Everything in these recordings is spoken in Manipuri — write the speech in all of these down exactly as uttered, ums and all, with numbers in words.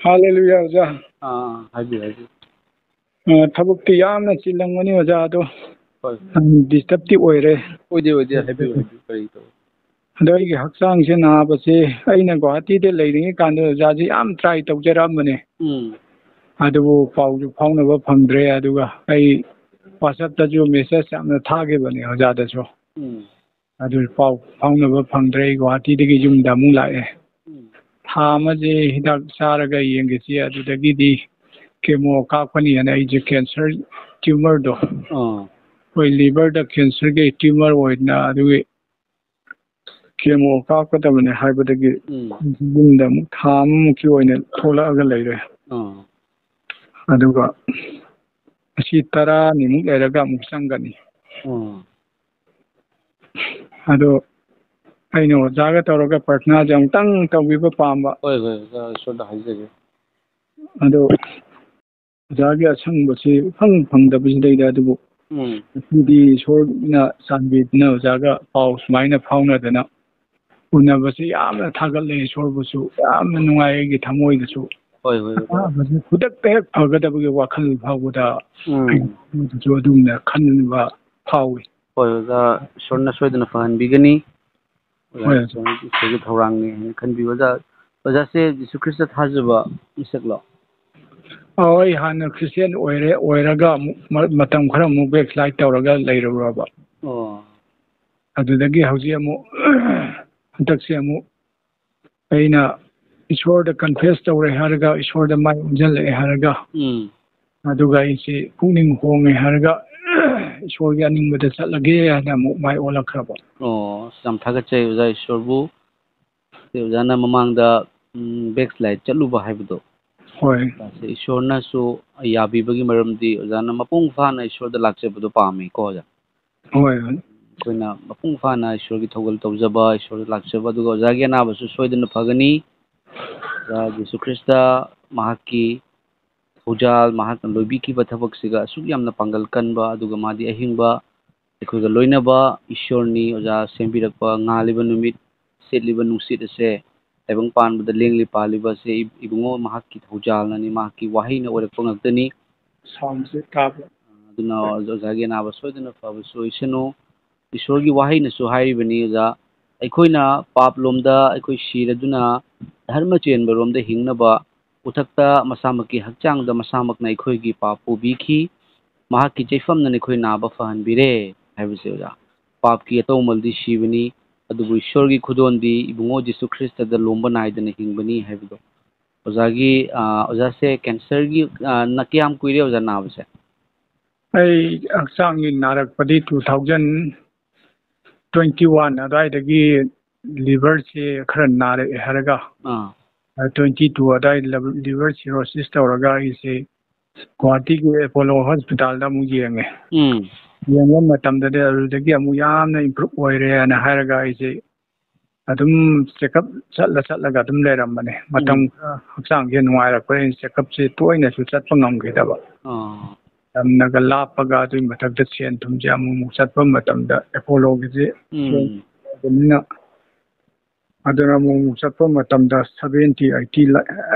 ꯍꯥꯂꯦꯂꯨꯌꯥ, ꯑꯣꯖꯥ꯫ ꯑꯥ, ꯍꯥꯏꯕꯤꯌꯨ, ꯍꯥꯏꯕꯤꯌꯨ꯫ ꯑ, ꯊꯕꯛꯇꯤ ꯌꯥꯝꯅ ꯆꯤꯜꯂꯝꯒꯅꯤ, ꯑꯣꯖꯥ, ꯑꯗꯣ ꯍꯣꯏ꯫ ꯗꯤꯁꯇꯔꯕꯇꯤ ꯑꯣꯏꯔꯦ꯫ ꯑꯣꯏꯗꯦ, ꯑꯣꯏꯗꯦ, ꯍꯥꯏꯕꯤꯌꯨ, ꯍꯥꯏꯕꯤꯌꯨ, ꯀꯔꯤ ꯇꯧ-? ꯑꯗꯣ ꯑꯩꯒꯤ ꯍꯛꯆꯥꯡꯁꯦ ꯅꯥꯕꯁꯦ, ꯑꯩꯅ ꯒꯨꯋꯥꯍꯥꯇꯤꯗ ꯂꯩꯔꯤꯉꯩ ꯀꯥꯟꯗ ꯑꯣꯖꯥꯁꯦ ꯌꯥꯝ ꯇ꯭ꯔꯥꯏ ꯇꯧꯖꯔꯛꯑꯝꯕꯅꯦ꯫ ꯎꯝ꯫ ꯑꯗꯨꯕꯨ ꯄꯥꯎꯁꯨ ꯐꯥꯎꯅꯕ ꯐꯪꯗ꯭ꯔꯦ꯫ ꯑꯗꯨꯒ ꯑꯩ WhatsApp-ꯇꯁꯨ ꯃꯦꯁꯦꯖ ꯌꯥꯝꯅ ꯊꯥꯈꯤꯕꯅꯦ ꯑꯣꯖꯥꯗꯁꯨ꯫ ꯎꯝ꯫ ꯑꯗꯨ ꯄꯥꯎ ꯐꯥꯎꯅꯕ ꯐꯪꯗ꯭ꯔꯦ꯫ ꯑꯩ ꯒꯨꯋꯥꯍꯥꯇꯤꯗꯒꯤ ꯌꯨꯝꯗ ꯑꯃꯨꯛ ꯂꯥꯛꯑꯦ꯫ ꯎꯝ꯫ ꯊꯥ ꯑꯃꯁꯦ ꯍꯤꯗꯥꯛ ꯆꯥꯔꯒ ꯌꯦꯡꯒꯦꯁꯤ, ꯑꯗꯨꯗꯒꯤꯗꯤ ꯀꯦꯃꯣ ꯀꯥꯞꯀꯅꯤ ꯍꯥꯏꯅ ꯑꯩꯁꯦ ꯀꯦꯟꯁꯔ ꯇ꯭ꯌꯨꯃꯔꯗꯣ, ꯑꯥ꯫ ꯑꯩꯈꯣꯏ ꯂꯤꯚꯔꯗ ꯀꯦꯟꯁꯔꯒꯤ ꯇ꯭ꯌꯨꯃꯔ ꯑꯣꯏꯅ ꯑꯗꯨꯒꯤ ꯀꯦꯃꯣ ꯀꯥꯞꯀꯗꯕꯅꯦ ꯍꯥꯏꯕꯗꯒꯤ ꯎꯝ꯫ ꯌꯨꯝꯗ ꯑꯃꯨꯛ ꯊꯥ ꯑꯃꯃꯨꯛꯀꯤ ꯑꯣꯏꯅ ꯊꯣꯛꯂꯛꯑꯒ ꯂꯩꯔꯦ꯫ ꯑꯥ꯫ ꯑꯗꯨꯒ ꯉꯁꯤ ꯇꯔꯥꯅꯤꯃꯨꯛ ꯂꯩꯔꯒ ꯑꯃꯨꯛ ꯆꯪꯒꯅꯤ꯫ ꯑꯥ꯫ ꯑꯗꯣ ꯑꯩꯅ ꯑꯣꯖꯥꯒ ꯇꯧꯔꯒ ꯄ꯭ꯔꯊꯅꯥꯁꯦ ꯑꯃꯨꯛꯇꯪ ꯇꯧꯕꯤꯕ ꯄꯥꯝꯕ꯫ ꯍꯣꯏ, ꯍꯣꯏ, ꯑꯣꯖꯥ, ꯏꯁꯣꯔꯗ ꯍꯥꯏꯖꯒꯦ꯫ ꯑꯗꯣ ꯑꯣꯖꯥꯒꯤ ꯑꯁꯪꯕꯁꯤ ꯏꯐꯪ ꯐꯪꯗꯕꯁꯤꯗꯩꯗ, ꯑꯗꯨꯕꯨ ꯎꯝ꯫ ꯉꯁꯤꯗꯤ ꯏꯁꯣꯔꯅ ꯆꯥꯟꯕꯤꯗꯨꯅ ꯑꯣꯖꯥꯒ ꯄꯥꯎ ꯁꯨꯃꯥꯏꯅ ꯐꯥꯎꯅꯗꯅ ꯎꯅꯕꯁꯤ ꯌꯥꯝꯅ ꯊꯥꯒꯠꯂꯦ꯫ ꯏꯁꯣꯔꯕꯨꯁꯨ ꯌꯥꯝꯅ ꯅꯨꯡꯉꯥꯏ, ꯑꯩꯒꯤ ꯊꯃꯣꯏꯗꯁꯨ꯫ ꯍꯣꯏ, ꯍꯣꯏ, ꯍꯣꯏ꯫ ꯑꯅꯥꯕꯁꯤ ꯈꯨꯗꯛꯇ ꯍꯦꯛ ꯐꯒꯗꯕꯒꯤ ꯋꯥꯈꯜ ꯐꯥꯎꯕꯗ ꯎꯝ꯫ ꯑꯩꯒꯤ ꯊꯃꯣꯏꯗꯁꯨ ꯑꯗꯨꯝꯅ ꯈꯟꯕ ꯐꯥꯎꯏ꯫ ꯍꯣꯏ, ꯑꯣꯖꯥ, ꯏꯁꯣꯔꯅ ꯁꯣꯏꯗꯅ ꯐꯍꯟꯕꯤꯒꯅꯤ꯫ ꯑꯣꯖꯥ, ꯍꯣꯏ, ꯑꯣꯖꯥ꯫ ꯏꯁꯣꯔꯒꯤ ꯊꯧꯔꯥꯡꯅꯤ ꯍꯥꯏꯅ ꯈꯟꯕꯤꯌꯨ꯫ ꯑꯣꯖꯥ, ꯑꯣꯖꯥꯁꯦ ꯖꯤꯁꯨ ꯈ꯭ꯔꯤꯁꯇ ꯊꯥꯖꯕ ꯃꯤꯁꯛꯂꯣ? ꯑꯧ, ꯑꯩ ꯍꯥꯟꯅ ꯈ꯭ꯔꯤꯁꯇꯤꯌꯥꯟ ꯑꯣꯏꯔꯦ, ꯑꯣꯏꯔꯒ ꯑꯃꯨꯛ ꯃ-, ꯃꯇꯝ ꯈꯔ ꯑꯃꯨꯛ backslide ꯇꯧꯔꯒ ꯂꯩꯔꯨꯔꯕ꯫ ꯑꯣ꯫ ꯑꯗꯨꯗꯒꯤ ꯍꯧꯖꯤꯛ ꯑꯃꯨꯛ, ꯍꯟꯗꯛꯁꯦ ꯑꯃꯨꯛ ꯑꯩꯅ ꯏꯁꯣꯔꯗ confess ꯇꯧꯔꯦ ꯍꯥꯏꯔꯒ, ꯏꯁꯣꯔꯗ ꯃꯥꯏ ꯑꯣꯟꯁꯤꯜꯂꯛꯑꯦ ꯍꯥꯏꯔꯒ, ꯎꯝ꯫ ꯑꯗꯨꯒ ꯑꯩꯁꯦ ꯄꯨꯛꯅꯤꯡ ꯍꯣꯡꯉꯦ ꯍꯥꯏꯔꯒ, ꯏꯁꯣꯔꯒꯤ ꯑꯅꯤꯡꯕꯗ ꯆꯠꯂꯒꯦ ꯍꯥꯏꯅ ꯑꯃꯨꯛ ꯃꯥꯏ ꯑꯣꯜꯂꯛꯈ꯭ꯔꯕ꯫ ꯑꯣ, ꯑꯁ, ꯌꯥꯝ ꯊꯥꯒꯠꯆꯩ ꯑꯣꯖꯥ ꯏꯁꯣꯔꯕꯨ꯫ ꯑꯣꯖꯥꯅ ꯃꯃꯥꯡꯗ, ꯎꯝ, backslide ꯆꯠꯂꯨꯕ ꯍꯥꯏꯕꯗꯣ꯫ ꯍꯣꯏ꯫ ꯏꯁꯣꯔꯅꯁꯨ ꯌꯥꯕꯤꯕꯒꯤ ꯃꯔꯝꯗꯤ ꯑꯣꯖꯥꯅ ꯃꯄꯨꯡ ꯐꯥꯅ ꯏꯁꯣꯔꯗ ꯂꯥꯛꯆꯕꯗꯣ ꯄꯥꯝꯃꯤꯀꯣ ꯑꯣꯖꯥ꯫ ꯍꯣꯏ, ꯍꯣꯏ꯫ ꯑꯩꯈꯣꯏꯅ ꯃꯄꯨꯡ ꯐꯥꯅ ꯏꯁꯣꯔꯒꯤ ꯊꯧꯒꯜ ꯇꯧꯖꯕ, ꯏꯁꯣꯔꯗ ꯂꯥꯛꯆꯕ, ꯑꯗꯨꯒ ꯑꯣꯖꯥꯒꯤ ꯑꯅꯥꯕꯁꯨ ꯁꯣꯏꯗꯅ ꯐꯒꯅꯤ꯫ ꯑꯣꯖꯥ ꯖꯤꯁꯨ ꯈ꯭ꯔꯤꯁꯇ ꯃꯍꯥꯛꯀꯤ ꯊꯧꯖꯥꯜ, ꯃꯍꯥꯛꯅ ꯂꯣꯏꯕꯤꯈꯤꯕ ꯊꯕꯛꯁꯤꯒ ꯑꯁꯨꯛ ꯌꯥꯝꯅ ꯄꯥꯡꯒꯜ ꯀꯟꯕ, ꯑꯗꯨꯒ ꯃꯥꯗꯤ ꯑꯍꯤꯡꯕ ꯑꯩꯈꯣꯏꯒ ꯂꯣꯏꯅꯕ ꯏꯁꯣꯔꯅꯤ꯫ ꯑꯣꯖꯥ ꯁꯦꯝꯕꯤꯔꯛꯄ, ꯉꯥꯜꯂꯤꯕ ꯅꯨꯃꯤꯠ, ꯁꯤꯠꯂꯤꯕ ꯅꯨꯡꯁꯤꯠ ꯑꯁꯦ ꯇꯥꯏꯕꯪ ꯄꯥꯟꯕꯗ ꯂꯦꯡꯂꯤ ꯄꯥꯜꯂꯤꯕ ꯑꯁꯦ ꯏ-, ꯏꯕꯨꯡꯉꯣ ꯃꯍꯥꯛꯀꯤ ꯊꯧꯖꯥꯜꯅꯅꯤ, ꯃꯍꯥꯛꯀꯤ ꯋꯥꯍꯩꯅ ꯑꯣꯏꯔꯛꯄ ꯉꯥꯛꯇꯅꯤ꯫ ꯁꯥꯎꯟꯁꯦ ꯇꯥꯕ꯭ꯔꯥ? ꯑꯗꯨꯅ ꯑꯣꯖꯥꯒꯤ ꯑꯅꯥꯕ ꯁꯣꯏꯗꯅ ꯐꯕꯁꯨ ꯑꯣꯏꯁꯅꯨ꯫ ꯏꯁꯣꯔꯒꯤ ꯋꯥꯍꯩꯅꯁꯨ ꯍꯥꯏꯔꯤꯕꯅꯤ ꯑꯣꯖꯥ, ꯑꯩꯈꯣꯏꯅ ꯄꯥꯞꯂꯣꯝꯗ ꯑꯩꯈꯣꯏ ꯁꯤꯔꯗꯨꯅ ꯙꯔꯃ ꯆꯦꯟꯕꯔꯣꯝꯗ ꯍꯤꯡꯅꯕ ꯎꯊꯛꯇ ꯃꯁꯥꯃꯛꯀꯤ ꯍꯛꯆꯥꯡꯗ ꯃꯁꯥꯃꯛꯅ ꯑꯩꯈꯣꯏꯒꯤ ꯄꯥꯞ ꯄꯨꯕꯤꯈꯤ꯫ ꯃꯍꯥꯛꯀꯤ ꯆꯩꯐꯝꯅ ꯑꯩꯈꯣꯏ ꯅꯥꯕ ꯐꯍꯟꯕꯤꯔꯦ ꯍꯥꯏꯕꯁꯦ ꯑꯣꯖꯥ꯫ ꯄꯥꯞꯀꯤ ꯑꯇꯧꯃꯜꯗꯤ ꯁꯤꯕꯅꯤ, ꯑꯗꯨꯕꯨ ꯏꯁꯣꯔꯒꯤ ꯈꯨꯗꯣꯜꯗꯤ ꯏꯕꯨꯡꯉꯣ ꯖꯤꯁꯨ ꯈ꯭ꯔꯤꯁꯇꯗ ꯂꯣꯝꯕ ꯅꯥꯏꯗꯅ ꯍꯤꯡꯕꯅꯤ ꯍꯥꯏꯕꯗꯣ꯫ ꯑꯣꯖꯥꯒꯤ, ꯑ, ꯑꯣꯖꯥꯁꯦ ꯀꯦꯟꯁꯔꯒꯤ, ꯑ, ꯅ-, ꯀꯌꯥꯝ ꯀꯨꯏꯔꯦ ꯑꯣꯖꯥ ꯅꯥꯕꯁꯦ? ꯑꯩ ꯍꯛꯆꯥꯡꯒꯤ ꯅꯥꯔꯛꯄꯗꯤ two thousand twenty one ꯑꯗꯨꯋꯥꯏꯗꯒꯤ ꯂꯤꯚꯔꯁꯦ ꯈꯔ ꯅꯥꯔꯛꯑꯦ ꯍꯥꯏꯔꯒ, ꯑꯥ꯫ ꯑ, twenty two ꯑꯗꯨꯋꯥꯏꯗ ꯂꯤꯚꯔ ꯁꯤꯔꯣꯁꯤꯁ ꯇꯧꯔꯒ ꯑꯩꯁꯦ ꯒꯨꯋꯥꯍꯥꯇꯤꯒꯤ ꯑꯦꯄꯣꯂꯣ ꯍꯣꯁꯄꯤꯇꯥꯜꯗ ꯑꯃꯨꯛ ꯌꯦꯡꯉꯦ꯫ ꯎꯝ꯫ ꯌꯦꯡꯕ ꯃꯇꯝꯗꯗꯤ ꯑꯗꯨꯗꯒꯤ ꯑꯃꯨꯛ ꯌꯥꯝꯅ ꯏꯝꯄ꯭ꯔꯨꯞ ꯑꯣꯏꯔꯦꯅ ꯍꯥꯏꯔꯒ ꯑꯩꯁꯦ ꯑꯗꯨꯝ ꯆꯦꯛꯀꯞ ꯆꯠꯂ ꯆꯠꯂꯒ ꯑꯗꯨꯝ ꯂꯩꯔꯝꯕꯅꯦ꯫ ꯃꯇꯝ ꯎꯝ꯫ ꯈꯔ ꯍꯛꯆꯥꯡꯁꯦ ꯅꯨꯡꯉꯥꯏꯔꯛꯄꯗꯒꯤ ꯆꯦꯛꯀꯞꯁꯦ ꯇꯣꯏꯅꯁꯨ ꯆꯠꯄ ꯉꯝꯈꯤꯗꯕ꯫ ꯑꯥ꯫ ꯂꯝꯅꯒ ꯂꯥꯞꯄꯒ ꯑꯗꯨꯒꯤ ꯃꯊꯛꯇ ꯁꯦꯟ ꯊꯨꯝꯁꯦ ꯑꯃꯨꯛ ꯑꯃꯨꯛ ꯆꯠꯄ ꯃꯇꯝꯗ ꯑꯦꯄꯣꯂꯣꯒꯤꯁꯦ ꯎꯝ꯫ ꯁꯦꯟ ꯂꯩꯇꯕꯅꯤꯅ ꯑꯗꯨꯅ ꯑꯃꯨꯛ ꯑꯃꯨꯛ ꯆꯠꯄ ꯃꯇꯝꯗ seventy eighty ꯂꯥꯛ,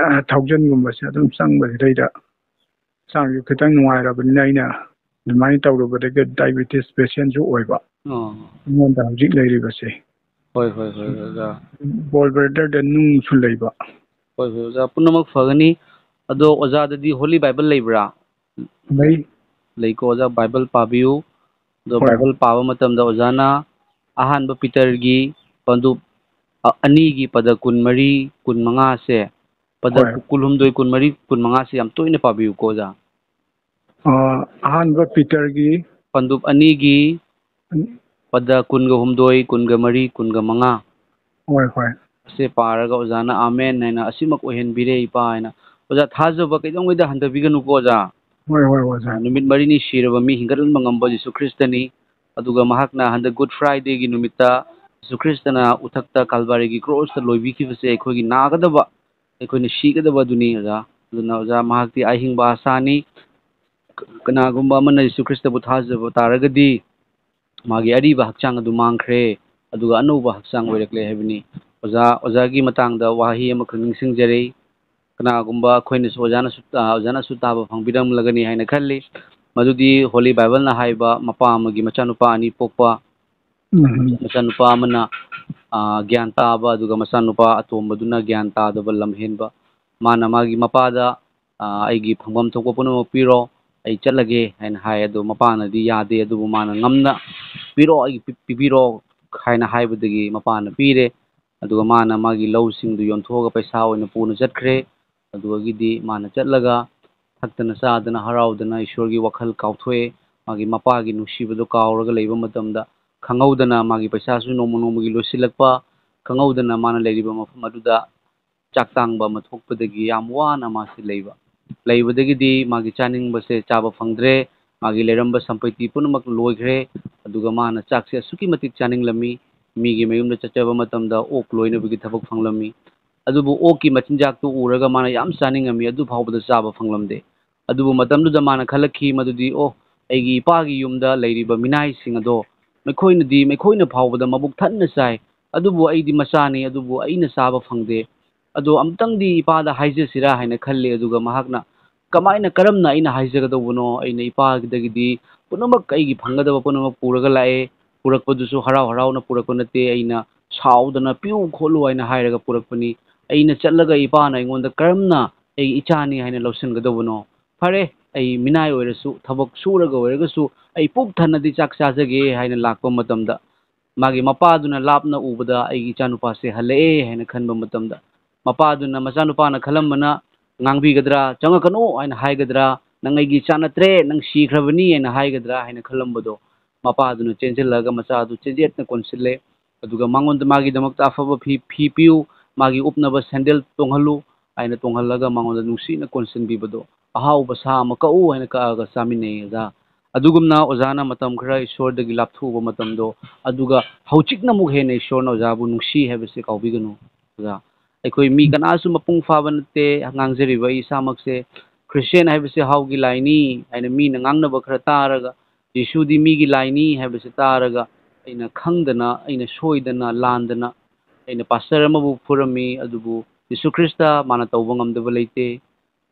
ꯊꯥꯎꯖꯟꯒꯨꯝꯕꯁꯦ ꯑꯗꯨꯝ ꯆꯪꯕꯁꯤꯗꯩꯗ ꯍꯛꯆꯥꯡꯁꯨ ꯈꯤꯇꯪ ꯅꯨꯡꯉꯥꯏꯔꯕꯅꯤꯅ ꯑꯩꯅ ꯑꯗꯨꯃꯥꯏꯅ ꯇꯧꯔꯨꯕꯗꯒꯤ ꯗꯥꯏꯕꯦꯇꯤꯁ ꯄꯦꯁꯦꯟꯁꯨ ꯑꯣꯏꯕ ꯑꯣ꯫ ꯑꯩꯉꯣꯟꯗ ꯍꯧꯖꯤꯛ ꯂꯩꯔꯤꯕꯁꯦ꯫ ꯍꯣꯏ, ꯍꯣꯏ, ꯍꯣꯏ, ꯑꯣꯖꯥ꯫ ꯒꯣꯜ ꯕ꯭ꯂꯦꯗꯔꯗ ꯅꯨꯡꯁꯨ ꯂꯩꯕ꯫ ꯍꯣꯏ, ꯍꯣꯏ, ꯑꯣꯖꯥ, ꯄꯨꯝꯅꯃꯛ ꯐꯒꯅꯤ꯫ ꯑꯗꯣ ꯑꯣꯖꯥꯗꯗꯤ ꯍꯣꯂꯤ ꯕꯥꯏꯕꯜ ꯂꯩꯕ꯭ꯔꯥ? ꯂꯩ꯫ ꯂꯩꯀꯣ, ꯑꯣꯖꯥ, ꯕꯥꯏꯕꯜ ꯄꯥꯕꯤꯌꯨ꯫ ꯑꯗꯣ ꯍꯣꯏ꯫ ꯕꯥꯏꯕꯜ ꯄꯥꯕ ꯃꯇꯝꯗ ꯑꯣꯖꯥꯅ ꯑꯍꯥꯟꯕ ꯄꯤꯇꯔꯒꯤ ꯄꯟꯗꯨꯞ, ꯑ, ꯑꯅꯤꯒꯤ ꯄꯗ ꯀꯨꯟꯃꯔꯤ, ꯀꯨꯟꯃꯉꯥꯁꯦ, ꯄꯗ ꯍꯣꯏ꯫ ꯀꯨꯟꯍꯨꯝꯗꯣꯏ, ꯀꯨꯟꯃꯔꯤ, ꯀꯨꯟꯃꯉꯥꯁꯦ ꯌꯥꯝ ꯇꯣꯏꯅ ꯄꯥꯕꯤꯌꯨꯀꯣ, ꯑꯣꯖꯥ꯫ ꯑ, ꯑꯍꯥꯟꯕ ꯄꯤꯇꯔꯒꯤ ꯄꯟꯗꯨꯞ ꯑꯅꯤꯒꯤ ꯄꯗ ꯀꯨꯟꯒ ꯍꯨꯝꯗꯣꯏ, ꯀꯨꯟꯒ ꯃꯔꯤ, ꯀꯨꯟꯒ ꯃꯉꯥ꯫ ꯍꯣꯏ, ꯍꯣꯏ꯫ ꯑꯁꯦ ꯄꯥꯔꯒ ꯑꯣꯖꯥꯅ "ꯑꯥꯃꯦꯟ" ꯍꯥꯏꯅ, "ꯑꯁꯤꯃꯛ ꯑꯣꯏꯍꯟꯕꯤꯔꯦ ꯏꯄꯥ" ꯍꯥꯏꯅ꯫ ꯑꯣꯖꯥ, ꯊꯥꯖꯕ ꯀꯩꯗꯧꯉꯩꯗ ꯍꯟꯊꯕꯤꯒꯅꯨꯀꯣ, ꯑꯣꯖꯥ꯫ ꯍꯣꯏ, ꯍꯣꯏ, ꯑꯣꯖꯥ꯫ ꯑ, ꯅꯨꯃꯤꯠ ꯃꯔꯤꯅꯤ ꯁꯤꯔꯕ ꯃꯤ ꯍꯤꯡꯒꯠꯍꯟꯕ ꯉꯝꯕ ꯖꯤꯁꯨ ꯈ꯭ꯔꯤꯁꯇꯅꯤ꯫ ꯑꯗꯨꯒ ꯃꯍꯥꯛꯅ ꯍꯟꯗꯛ ꯒꯨꯗ ꯐ꯭ꯔꯥꯏꯗꯦꯒꯤ ꯅꯨꯃꯤꯠꯇ ꯖꯤꯁꯨ ꯈ꯭ꯔꯤꯁꯇꯅ ꯎꯊꯛꯇ ꯀꯜꯚꯥꯔꯤꯒꯤ ꯀ꯭ꯔꯣꯁꯇ ꯂꯣꯏꯕꯤꯈꯤꯕꯁꯦ ꯑꯩꯈꯣꯏꯒꯤ ꯅꯥꯒꯗꯕ, ꯑꯩꯈꯣꯏꯅ ꯁꯤꯒꯗꯕ ꯑꯗꯨꯅꯤ, ꯑꯣꯖꯥ꯫ ꯑꯗꯨꯅ, ꯑꯣꯖꯥ, ꯃꯍꯥꯛꯇꯤ ꯑꯍꯤꯡꯕ ꯑꯥꯁꯥꯅꯤ꯫ ꯀꯅꯥꯒꯨꯝꯕ ꯑꯃꯅ ꯖꯤꯁꯨ ꯈ꯭ꯔꯤꯁꯇꯕꯨ ꯊꯥꯖꯕ ꯇꯥꯔꯒꯗꯤ, ꯃꯥꯒꯤ ꯑꯔꯤꯕ ꯍꯛꯆꯥꯡ ꯑꯗꯨ ꯃꯥꯡꯈ꯭ꯔꯦ, ꯑꯗꯨꯒ ꯑꯅꯧꯕ ꯍꯛꯆꯥꯡ ꯑꯣꯏꯔꯛꯂꯦ ꯍꯥꯏꯕꯅꯤ꯫ ꯑꯣꯖꯥ, ꯑꯣꯖꯥꯒꯤ ꯃꯇꯥꯡꯗ ꯋꯥꯍꯩ ꯑꯃꯈꯛ ꯅꯤꯡꯁꯤꯡꯖꯔꯤ꯫ ꯀꯅꯥꯒꯨꯝꯕ ꯑꯩꯈꯣꯏꯅꯁꯨ, ꯑꯣꯖꯥꯅꯁꯨ, ꯑ, ꯑꯣꯖꯥꯅꯁꯨ ꯇꯥꯕ ꯐꯪꯕꯤꯔꯝꯂꯒꯅꯤ ꯍꯥꯏꯅ ꯈꯜꯂꯤ꯫ ꯃꯗꯨꯗꯤ Holy Bible ꯅ ꯍꯥꯏꯕ ꯃꯄꯥ ꯑꯃꯒꯤ ꯃꯆꯥꯅꯨꯄꯥ ꯑꯅꯤ ꯄꯣꯛꯄ, ꯎꯝ꯫ ꯃꯆꯥꯅꯨꯄꯥ ꯑꯃꯅ, ꯑ, ꯒ꯭ꯌꯥꯟ ꯇꯥꯕ, ꯑꯗꯨꯒ ꯃꯆꯥꯅꯨꯄꯥ ꯑꯇꯣꯝꯕꯗꯨꯅ ꯒ꯭ꯌꯥꯟ ꯇꯥꯗꯕ, ꯂꯝꯍꯦꯟꯕ꯫ ꯃꯥꯅ ꯃꯥꯒꯤ ꯃꯄꯥꯗ, "ꯑ, ꯑꯩꯒꯤ ꯐꯪꯐꯝ ꯊꯣꯛꯄ ꯄꯨꯝꯅꯃꯛ ꯄꯤꯔꯣ, ꯑꯩ ꯆꯠꯂꯒꯦ" ꯍꯥꯏꯅ ꯍꯥꯏ꯫ ꯑꯗꯣ ꯃꯄꯥꯅꯗꯤ ꯌꯥꯗꯦ, ꯑꯗꯨꯕꯨ ꯃꯥꯅ ꯉꯝꯅ "ꯄꯤꯔꯣ, ꯑꯩꯒꯤ ꯄꯤ-, ꯄꯤꯕꯤꯔꯣ" ꯍꯥꯏꯅ ꯍꯥꯏꯕꯗꯒꯤ ꯃꯄꯥꯅ ꯄꯤꯔꯦ꯫ ꯑꯗꯨꯒ ꯃꯥꯅ ꯃꯥꯒꯤ ꯂꯧꯁꯤꯡꯗꯨ ꯌꯣꯟꯊꯣꯛꯑꯒ ꯄꯩꯁꯥ ꯑꯣꯏꯅ ꯄꯨꯅ ꯆꯠꯈ꯭ꯔꯦ꯫ ꯑꯗꯨꯗꯒꯤꯗꯤ ꯃꯥꯅ ꯆꯠꯂꯒ ꯊꯛꯇꯅ ꯆꯥꯗꯅ ꯍꯔꯥꯎꯗꯅ ꯏꯁꯣꯔꯒꯤ ꯋꯥꯈꯜ ꯀꯥꯎꯊꯣꯛꯑꯦ꯫ ꯃꯥꯒꯤ ꯃꯄꯥꯒꯤ ꯅꯨꯡꯁꯤꯕꯗꯣ ꯀꯥꯎꯔꯒ ꯂꯩꯕ ꯃꯇꯝꯗ, ꯈꯪꯍꯧꯗꯅ ꯃꯥꯒꯤ ꯄꯩꯁꯥꯁꯨ ꯅꯣꯡꯃ ꯅꯣꯡꯃꯒꯤ ꯂꯣꯏꯁꯤꯜꯂꯛꯄ, ꯈꯪꯍꯧꯗꯅ ꯃꯥꯅ ꯂꯩꯔꯤꯕ ꯃꯐꯝ ꯑꯗꯨꯗ ꯆꯥꯛ ꯇꯥꯡꯕ ꯑꯃ ꯊꯣꯛꯄꯗꯒꯤ ꯌꯥꯝ ꯋꯥꯅ ꯃꯥꯁꯤ ꯂꯩꯕ꯫ ꯂꯩꯕꯗꯒꯤꯗꯤ ꯃꯥꯒꯤ ꯆꯥꯅꯤꯡꯕꯁꯦ ꯆꯥꯕ ꯐꯪꯗ꯭ꯔꯦ꯫ ꯃꯥꯒꯤ ꯂꯩꯔꯝꯕ ꯁꯝꯄꯩꯇꯤ ꯄꯨꯝꯅꯃꯛ ꯂꯣꯏꯈ꯭ꯔꯦ꯫ ꯑꯗꯨꯒ ꯃꯥꯅ ꯆꯥꯛꯁꯦ ꯑꯁꯨꯛꯀꯤ ꯃꯇꯤꯛ ꯆꯥꯅꯤꯡꯂꯝꯃꯤ꯫ ꯃꯤꯒꯤ ꯃꯌꯨꯝꯗ ꯆꯠꯆꯕ ꯃꯇꯝꯗ ꯑꯣꯛ ꯂꯣꯏꯅꯕꯒꯤ ꯊꯕꯛ ꯐꯪꯂꯝꯃꯤ꯫ ꯑꯗꯨꯕꯨ ꯑꯣꯛꯀꯤ ꯃꯆꯤꯟꯖꯥꯛꯇꯨ ꯎꯔꯒ ꯃꯥꯅ ꯌꯥꯝ ꯆꯥꯅꯤꯡꯉꯝꯃꯤ, ꯑꯗꯨ ꯐꯥꯎꯕꯗ ꯆꯥꯕ ꯐꯪꯂꯝꯗꯦ꯫ ꯑꯗꯨꯕꯨ ꯃꯇꯝꯗꯨꯗ ꯃꯥꯅ ꯈꯜꯂꯛꯈꯤ ꯃꯗꯨꯗꯤ, "ꯑꯣ, ꯑꯩꯒꯤ ꯏꯄꯥꯒꯤ ꯌꯨꯝꯗ ꯂꯩꯔꯤꯕ ꯃꯤꯅꯥꯏꯁꯤꯡ ꯑꯗꯣ ꯃꯈꯣꯏꯅꯗꯤ, ꯃꯈꯣꯏꯅ ꯐꯥꯎꯕꯗ ꯃꯕꯨꯛ ꯊꯟꯅ ꯆꯥꯏ, ꯑꯗꯨꯕꯨ ꯑꯩꯗꯤ ꯃꯆꯥꯅꯤ, ꯑꯗꯨꯕꯨ ꯑꯩꯅ ꯆꯥꯕ ꯐꯪꯗꯦ꯫ ꯑꯗꯣ ꯑꯃꯨꯛꯇꯪꯗꯤ ꯏꯄꯥꯗ ꯍꯥꯏꯖꯁꯤꯔꯥ?" ꯍꯥꯏꯅ ꯈꯜꯂꯤ꯫ ꯑꯗꯨꯒ ꯃꯍꯥꯛꯅ, "ꯀꯃꯥꯏꯅ, ꯀꯔꯝꯅ ꯑꯩꯅ ꯍꯥꯏꯖꯒꯗꯧꯕꯅꯣ? ꯑꯩꯅ ꯏꯄꯥꯗꯒꯤꯗꯤ ꯄꯨꯝꯅꯃꯛ, ꯑꯩꯒꯤ ꯐꯪꯒꯗꯕ ꯄꯨꯝꯅꯃꯛ ꯄꯨꯔꯒ ꯂꯥꯛꯑꯦ꯫ ꯄꯨꯔꯛꯄꯗꯨꯁꯨ ꯍꯔꯥꯎ ꯍꯔꯥꯎꯅ ꯄꯨꯔꯛꯄ ꯅꯠꯇꯦ꯫ ꯑꯩꯅ ꯁꯥꯎꯗꯅ 'ꯄꯤꯌꯨ, ꯈꯣꯠꯂꯨ' ꯍꯥꯏꯅ ꯍꯥꯏꯔꯒ ꯄꯨꯔꯛꯄꯅꯤ꯫ ꯑꯩꯅ ꯆꯠꯂꯒ ꯏꯄꯥꯅ ꯑꯩꯉꯣꯟꯗ ꯀꯔꯝꯅ ꯑꯩꯒꯤ ꯏꯆꯥꯅꯤ ꯍꯥꯏꯅ ꯂꯧꯁꯤꯟꯒꯗꯧꯕꯅꯣ? ꯐꯔꯦ, ꯑꯩ ꯃꯤꯅꯥꯏ ꯑꯣꯏꯔꯁꯨ, ꯊꯕꯛ ꯁꯨꯔꯒ ꯑꯣꯏꯔꯒꯁꯨ ꯑꯩ ꯄꯨꯛ ꯊꯟꯅꯗꯤ ꯆꯥꯛ ꯆꯥꯖꯒꯦ" ꯍꯥꯏꯅ ꯂꯥꯛꯄ ꯃꯇꯝꯗ, ꯃꯥꯒꯤ ꯃꯄꯥꯗꯨꯅ ꯂꯥꯞꯅ ꯎꯕꯗ "ꯑꯩꯒꯤ ꯏꯆꯥꯅꯨꯄꯥꯁꯦ ꯍꯜꯂꯛꯑꯦ" ꯍꯥꯏꯅ ꯈꯟꯕ ꯃꯇꯝꯗ, ꯃꯄꯥꯗꯨꯅ, ꯃꯆꯥꯅꯨꯄꯥꯅ ꯈꯜꯂꯝꯕꯅ, "ꯉꯥꯡꯕꯤꯒꯗ꯭ꯔꯥ, ꯆꯪꯉꯛꯀꯅꯨ" ꯍꯥꯏꯅ ꯍꯥꯏꯒꯗ꯭ꯔꯥ, "ꯅꯪ ꯑꯩꯒꯤ ꯏꯆꯥ ꯅꯠꯇ꯭ꯔꯦ, ꯅꯪ ꯁꯤꯈ꯭ꯔꯕꯅꯤ" ꯍꯥꯏꯅ ꯍꯥꯏꯒꯗ꯭ꯔꯥ ꯍꯥꯏꯅ ꯈꯜꯂꯝꯕꯗꯣ, ꯃꯄꯥꯗꯨꯅ ꯆꯦꯟꯁꯤꯜꯂꯒ ꯃꯆꯥꯗꯨ ꯆꯦꯖꯦꯠꯅ ꯀꯣꯟꯁꯤꯜꯂꯦ꯫ ꯑꯗꯨꯒ ꯃꯉꯣꯟꯗ ꯃꯥꯒꯤꯗꯃꯛꯇ ꯑꯐꯕ ꯐꯤ, ꯐꯤ ꯄꯤꯌꯨ, ꯃꯥꯒꯤ ꯎꯞꯅꯕ ꯁꯦꯟꯗꯜ ꯇꯣꯡꯍꯜꯂꯨ ꯍꯥꯏꯅ ꯇꯣꯡꯍꯜꯂꯒ ꯃꯉꯣꯟꯗ ꯅꯨꯡꯁꯤꯅ ꯀꯣꯟꯁꯤꯟꯕꯤꯕꯗꯣ, "ꯑꯍꯥꯎꯕ ꯁꯥ ꯑꯃ ꯀꯛꯎ" ꯍꯥꯏꯅ ꯀꯛꯑꯒ ꯆꯥꯃꯤꯟꯅꯩ, ꯑꯣꯖꯥ꯫ ꯑꯗꯨꯒꯨꯝꯅ ꯑꯣꯖꯥꯅ ꯃꯇꯝ ꯈꯔ ꯏꯁꯣꯔꯗꯒꯤ ꯂꯥꯞꯊꯣꯛꯎꯕ ꯃꯇꯝꯗꯣ, ꯑꯗꯨꯒ ꯍꯧꯖꯤꯛꯅ ꯑꯃꯨꯛ ꯍꯦꯟꯅ ꯏꯁꯣꯔꯅ ꯑꯣꯖꯥꯕꯨ ꯅꯨꯡꯁꯤ ꯍꯥꯏꯕꯁꯦ ꯀꯥꯎꯕꯤꯒꯅꯨ, ꯑꯣꯖꯥ꯫ ꯑꯩꯈꯣꯏ ꯃꯤ ꯀꯅꯥꯁꯨ ꯃꯄꯨꯡ ꯐꯥꯕ ꯅꯠꯇꯦ꯫ ꯉꯥꯡꯖꯔꯤꯕ ꯑꯩ ꯏꯁꯥꯃꯛꯁꯦ ꯈ꯭ꯔꯤꯁꯇꯤꯌꯥꯟ ꯍꯥꯏꯕꯁꯦ ꯍꯥꯎꯒꯤ ꯂꯥꯏꯅꯤ ꯍꯥꯏꯅ ꯃꯤꯅ ꯉꯥꯡꯅꯕ ꯈꯔ ꯇꯥꯔꯒ, ꯖꯤꯁꯨꯗꯤ ꯃꯤꯒꯤ ꯂꯥꯏꯅꯤ ꯍꯥꯏꯕꯁꯦ ꯇꯥꯔꯒ, ꯑꯩꯅ ꯈꯪꯗꯅ, ꯑꯩꯅ ꯁꯣꯏꯗꯅ, ꯂꯥꯟꯗꯅ, ꯑꯩꯅ ꯄꯥꯁꯇꯔ ꯑꯃꯕꯨ ꯐꯨꯔꯝꯃꯤ, ꯑꯗꯨꯕꯨ ꯖꯤꯁꯨ ꯈ꯭ꯔꯤꯁꯇ ꯃꯥꯅ ꯇꯧꯕ ꯉꯝꯗꯕ ꯂꯩꯇꯦ꯫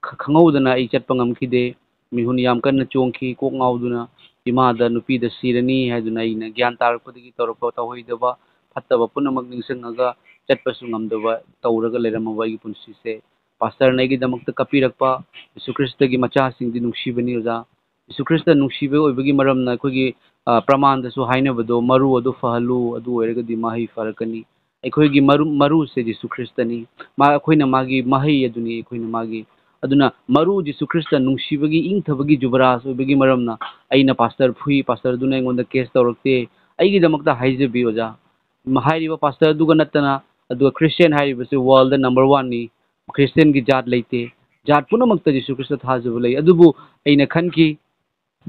ꯈ-, ꯈꯪꯍꯧꯗꯅ ꯑꯩ ꯆꯠꯄ ꯉꯝꯈꯤꯗꯦ꯫ ꯃꯤꯍꯨꯟ ꯌꯥꯝ ꯀꯟꯅ ꯆꯣꯡꯈꯤ, ꯀꯣꯛ ꯉꯥꯎꯗꯨꯅ꯫ ꯏꯃꯥꯗ ꯅꯨꯄꯤꯗ ꯁꯤꯔꯅꯤ ꯍꯥꯏꯗꯨꯅ ꯑꯩꯅ ꯒ꯭ꯌꯥꯟ ꯇꯥꯔꯛꯄꯗꯒꯤ ꯇꯧꯔꯛꯄ ꯇꯧꯍꯩꯗꯕ, ꯐꯠꯇꯕ ꯄꯨꯝꯅꯃꯛ ꯅꯤꯡꯁꯤꯡꯉꯒ ꯆꯠꯄꯁꯨ ꯉꯝꯗꯕ ꯇꯧꯔꯒ ꯂꯩꯔꯝꯃꯕ ꯑꯩꯒꯤ ꯄꯨꯟꯁꯤꯁꯦ꯫ ꯄꯥꯁꯇꯔꯅ ꯑꯩꯒꯤꯗꯃꯛꯇ ꯀꯞꯄꯤꯔꯛꯄ꯫ ꯖꯤꯁꯨ ꯈ꯭ꯔꯤꯁꯇꯒꯤ ꯃꯆꯥꯁꯤꯡꯗꯤ ꯅꯨꯡꯁꯤꯕꯅꯤ, ꯑꯣꯖꯥ꯫ ꯖꯤꯁꯨ ꯈ꯭ꯔꯤꯁꯇ ꯅꯨꯡꯁꯤꯕ ꯑꯣꯏꯕꯒꯤ ꯃꯔꯝꯅ ꯑꯩꯈꯣꯏꯒꯤ, ꯑ, ꯄ꯭ꯔꯃꯥꯟꯗꯁꯨ ꯍꯥꯏꯅꯕꯗꯣ, "ꯃꯔꯨ ꯑꯗꯨ ꯐꯍꯜꯂꯨ, ꯑꯗꯨ ꯑꯣꯏꯔꯒꯗꯤ ꯃꯍꯩ ꯐꯔꯛꯀꯅꯤ"꯫ ꯑꯩꯈꯣꯏꯒꯤ ꯃꯔꯨ, ꯃꯔꯨꯁꯦ ꯖꯤꯁꯨ ꯈ꯭ꯔꯤꯁꯇꯅꯤ꯫ ꯃꯥ, ꯑꯩꯈꯣꯏꯅ ꯃꯥꯒꯤ ꯃꯍꯩ ꯑꯗꯨꯅꯤ, ꯑꯩꯈꯣꯏꯅ ꯃꯥꯒꯤ꯫ ꯑꯗꯨꯅ ꯃꯔꯨ ꯖꯤꯁꯨ ꯈ꯭ꯔꯤꯁꯇ ꯅꯨꯡꯁꯤꯕꯒꯤ, ꯏꯪꯊꯕꯒꯤ ꯖꯨꯕꯔꯥꯖ ꯑꯣꯏꯕꯒꯤ ꯃꯔꯝꯅ ꯑꯩꯅ ꯄꯥꯁꯇꯔ ꯐꯨꯏ, ꯄꯥꯁꯇꯔꯗꯨꯅ ꯑꯩꯉꯣꯟꯗ ꯀꯦꯁ ꯇꯧꯔꯛꯇꯦ꯫ ꯑꯩꯒꯤꯗꯃꯛꯇ ꯍꯥꯏꯖꯕꯤ, ꯑꯣꯖꯥ꯫ ꯃ-, ꯍꯥꯏꯔꯤꯕ ꯄꯥꯁꯇꯔꯗꯨꯒ ꯅꯠꯇꯅ, ꯑꯗꯨꯒ ꯈ꯭ꯔꯤꯁꯇꯤꯌꯥꯟ ꯍꯥꯏꯔꯤꯕꯁꯤ ꯋꯥꯔꯜꯗ ꯅꯝꯕꯔ ꯋꯥꯟꯅꯤ꯫ ꯈ꯭ꯔꯤꯁꯇꯤꯌꯥꯟꯒꯤ ꯖꯥꯠ ꯂꯩꯇꯦ꯫ ꯖꯥꯠ ꯄꯨꯝꯅꯃꯛꯇ ꯖꯤꯁꯨ ꯈ꯭ꯔꯤꯁꯇ ꯊꯥꯖꯕ ꯂꯩ꯫ ꯑꯗꯨꯕꯨ ꯑꯩꯅ ꯈꯟꯈꯤ,